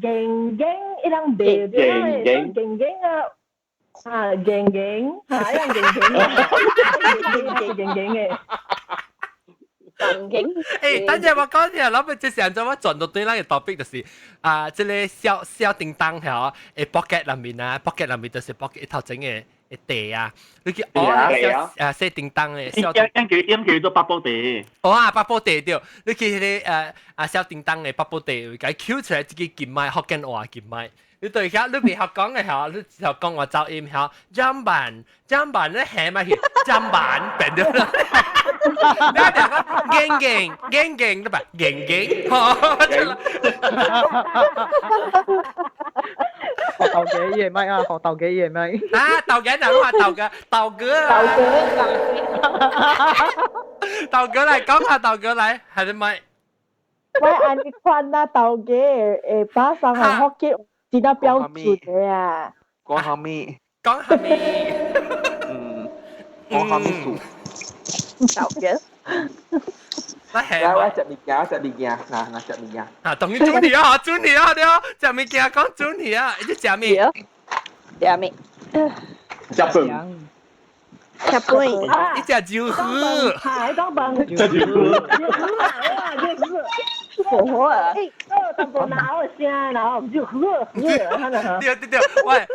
勁勁，伊人賣就少勁勁啊！啊，勁勁，嚇，伊人勁勁，勁勁嘅。勁勁。誒，等陣我講嘢，諗住這時陣我轉到對咱個 topic 就是啊，這個小小叮當嚇，誒 pocket 內面啊，pocket 內面就是 pocket 頭前嘅茶啊，你叫哦啊細叮當嘅小，因叫做八寶茶。哦啊，八寶茶對，你記迄個啊小叮當嘅八寶茶，共抾出來這個金麥福建話金麥。你對遐你袂曉講嘅嚇，你就講話走音嚇，砧板砧板你下咪去砧板變咗啦。你講勁勁勁勁對吧？勁勁，好，學豆幾嘢咪啊？學豆幾嘢咪？啊，豆幾就話豆哥，豆哥，豆哥，豆哥來講下豆哥來，係咪？喂，按呢款啊，豆哥誒，把上係福建真係標準嘅啊！講下咪？講下咪？嗯，講下咪數。豆哥。來，我食物件，食物件，嗱嗱食物件。啊，當然主題啊，主題啊，對啊，食物件講主題啊，你食咩？食咩？食飯。食飯。你食酒喝。係講飯。食酒喝。火火啊！誒，淡薄鬧嘅聲，然後就喝喝。對對對，喂，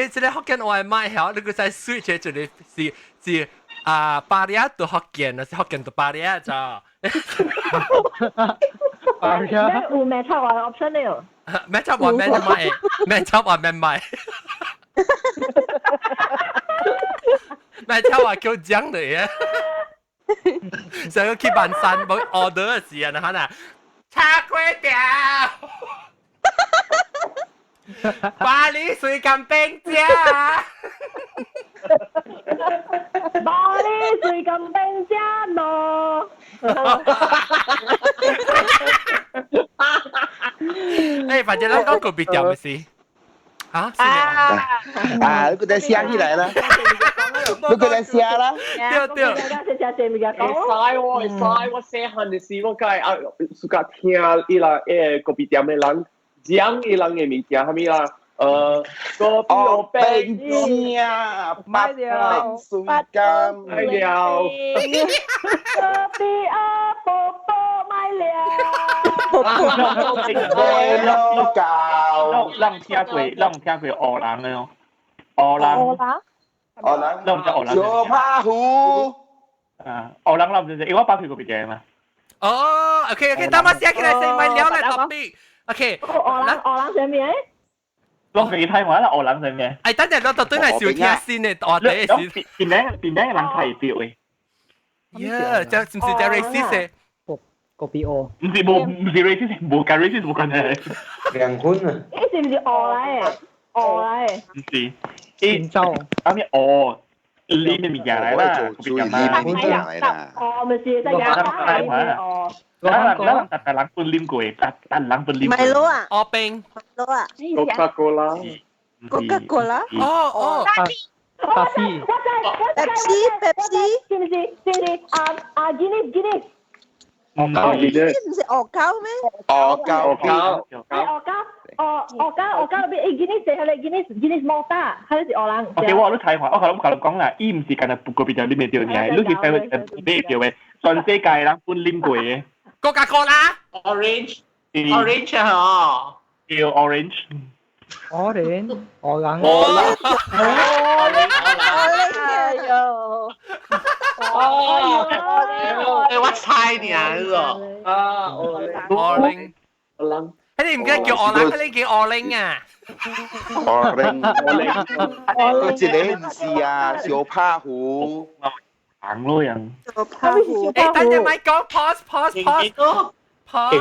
這個福建話麥曉，你個在 switch 這裡是是啊，巴黎到福建，還是福建到巴黎咋？巴黎有咩插話 option 了？咩插話咩買？咩插話咩買？咩插話叫講的耶？上個去辦山冇 order 嘅時啊，可能。炒粿條，巴黎水甘冰食，巴黎水甘冰食咯。誒，反正咱講個別店嘅事，嚇？啊，你覺得寫起來啦？你覺得寫啦？對對。會使喎，會使。我細漢的時，我梗係啊，suka 聽伊人咖啡店的人講伊人的物件，啥物啦？咖啡冰正，八冰水甘，買了。咖啡啊，寶寶買了。買了夠。咱聽過，咱聽過烏人的哦，烏人。烏人。烏人。咱毋知烏人。小拍虎。啊，烏人咱毋知，因為我包開過別個嘛。哦，OK OK，等我寫起來先，咪聊來 topic。OK。烏人烏人啥物？我自己睇我啦，烏人啥物？哎，等陣我就對來收聽新的話題是。邊名人睇表嘅。 Yeah，這是唔是叫 racist 的？個比我。唔是無，唔是 racist，無跟 racist 無關係。兩分啊！伊是唔是烏來的？烏來的。唔是，伊阿咩烏？啉的物件來啦，注意啉物件來啦。哦，唔是，在亞大哦。咱咱逐人本啉過，逐逐人本啉過。咪攞啊！烏冰。攞啊！可卡可拉。可卡可拉。哦哦。巴士。我知，我知。 Pepsi，Pepsi。是唔是？是唔是？啊啊，Guinness，Guinness。唔係，唔是惡膠咩？惡膠，惡膠，惡膠，哦，惡膠，惡膠，邊？Guinness 係咧，Guinness，Guinness 摩打，係是惡人。 OK，我都睇看，我同你講啦，伊唔是干焦個別就啉會著爾，你去睇佢買著的，全世界人本啉過的。Coca-Cola。 Orange orange 啊，叫 orange。 Orange，我冷。我冷。哎呦！哦，誒，我猜你啊，呢個啊，我我冷。你唔記得叫我冷，你叫我拎啊？我拎，我拎，個一個唔是啊，小拍虎，行咯人。小拍虎。誒，等陣咪講 pause pause pause。pause，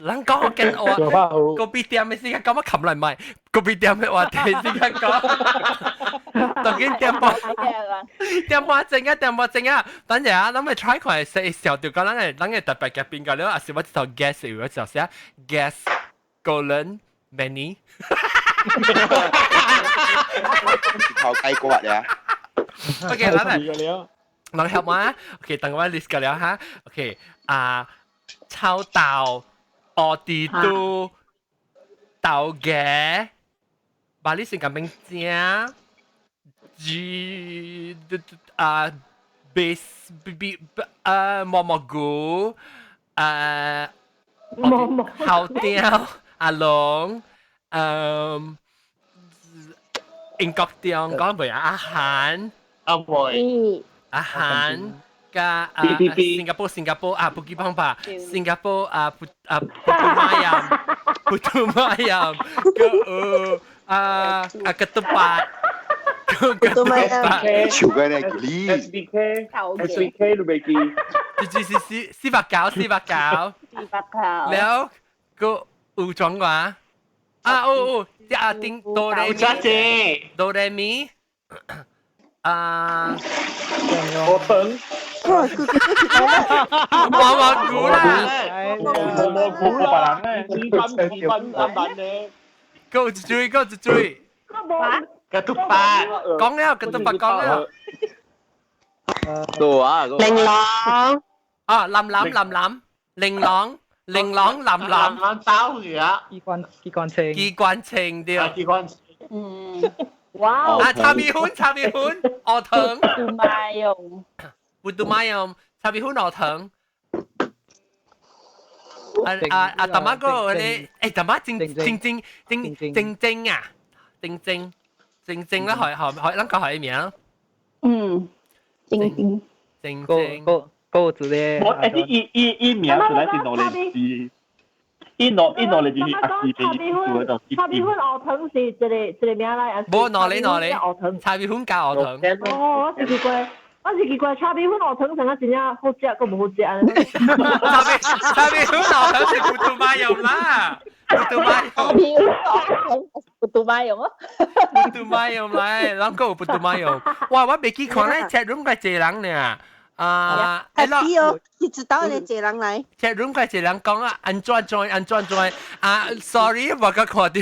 人講我跟我，個別店嘅時間講乜冚嚟咪，個別店嘅話題時間講，當然點播，點播正啊，點播正啊，等陣啊，諗咪 try 看係小條講，咱係咱係特別嘅邊個，你話是我一頭 guess，我就寫 guess colon many。頭雞骨呀。 OK，咱嚟，來學我，OK，等我 list 個了哈，OK，啊。臭豆、奧地都、豆芽、巴黎性格名正、G 啊 base B B 啊蘑蘑菇啊蘑蘑後雕阿龍嗯英國店講袂啊阿韓阿妹阿韓。加啊，新加坡新加坡啊，布吉邦吧，新加坡啊，布啊布杜馬ယ，布杜馬ယ，個啊啊格杜巴，格杜巴，笑緊你，SBK SBK 都未記，是是是四百九四百九，四百九，了個有裝話，啊哦哦，啊丁哆來咪，哆來咪，啊，我等。蘑蘑菇啦，蘑蘑菇個別人咧，五分五分三分咧，夠一追，夠一追，格杜巴，講了，格杜巴講了，多啊，玲瓏，啊，林林林林，玲瓏，玲瓏林林，林包魚啊，機關機關槍，機關槍對，機關，嗯，哇，啊，炒米粉，炒米粉，鵝腸，杜馬用。不杜馬用，炒米粉鵝腸。啊啊啊！大媽哥，你誒大媽正正正正正正啊，正正正正啦，學學學，咱講學名。嗯，正正正正個個字咧。我誒伊伊伊名出來是攞嚟字，伊攞伊攞嚟就是阿字俾做就。炒米粉鵝腸是一個一個名來，無攞嚟攞嚟，炒米粉加鵝腸。哦，我是奇怪。我是奇怪，炒米粉鵝腸成啊真正好食，閣無好食啊！炒米粉鵝腸是不杜馬用啦，不杜馬用。米粉鵝腸不杜馬用啊！不杜馬用來，咱閣有不杜馬用。哇！我袂記看咧，chat room 個濟人呢。啊，happy 哦，你知道你濟人來。 chat room 個濟人講啊，安怎 join 安怎 join 啊？sorry，我個看到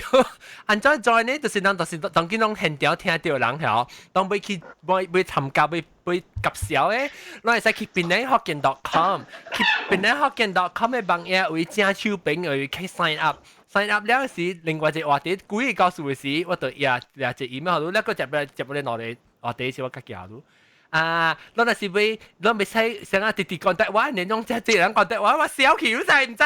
安怎 join 呢？就是人就是當見攏現場聽到人曉，當欲去欲欲參加欲欲夾銷的，攏會使去檳城福建 .com，去檳城福建 .com 的網頁為正手邊為去 sign up。sign up 了時，另外一個話題，幾個告訴的時，我就也也一 email 你，那個接來接來兩個話題是我較寄你。啊！咱若是欲，咱袂使想啊，直直講台灣，你攏只只人講台灣，我小氣，你知毋知？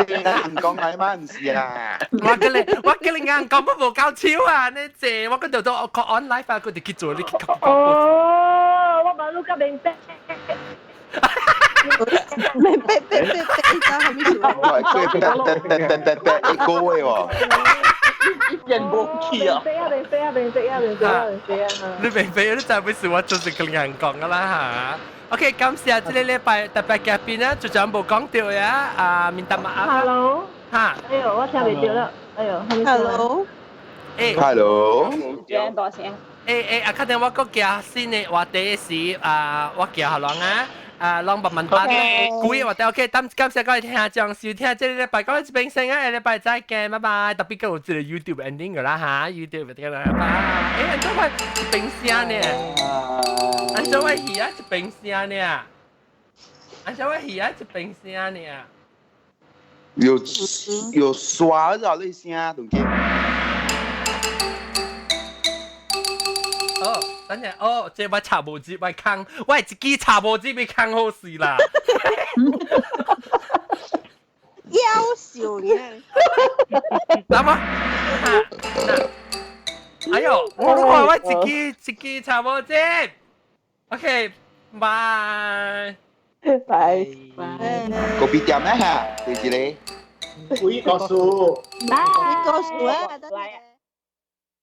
人講係嘛？唔是啊！我叫你，我叫你硬講，我無夠手啊！你這，我嗰度都我 online 發，佢哋去做，你去。哦，我馬路較明白。明白，白白白，你知後面是？喂，佢得得得得得一個月喎。人無去啊！明白啊，明白啊，明白啊，明白啊，明白啊！你明白，你就會是我做是個人講噶啦嚇。OK，感謝這個禮拜特別嘉賓啊，就全部講到呀，啊，minta maaf。 Hello。嚇！哎呦，我聽袂著了。哎呦，Hello。誒。 Hello。大聲。誒誒，啊，確定我閣寄新的話題時啊，我寄予人啊。啊，攏慢慢辦。幾個話題 OK，感感謝各位聽眾收聽，這個禮拜講到這邊先啊，下禮拜再見，拜拜。特別閣有這個 YouTube ending 個啦哈，YouTube 這個啦，拜。欸，按怎會一邊聲呢？按怎會魚啊一邊聲呢？按怎會魚啊一邊聲呢？有有刷咗你聲，同見。哦。等陣，哦，這我插無接，我坑，我一支插無接，被坑好事啦。夭壽你。那麼，哎呦，我都看我一支一支插無接。OK，拜。拜拜。個別店咧嚇，對住你。幾個數？幾個數啊？來啊！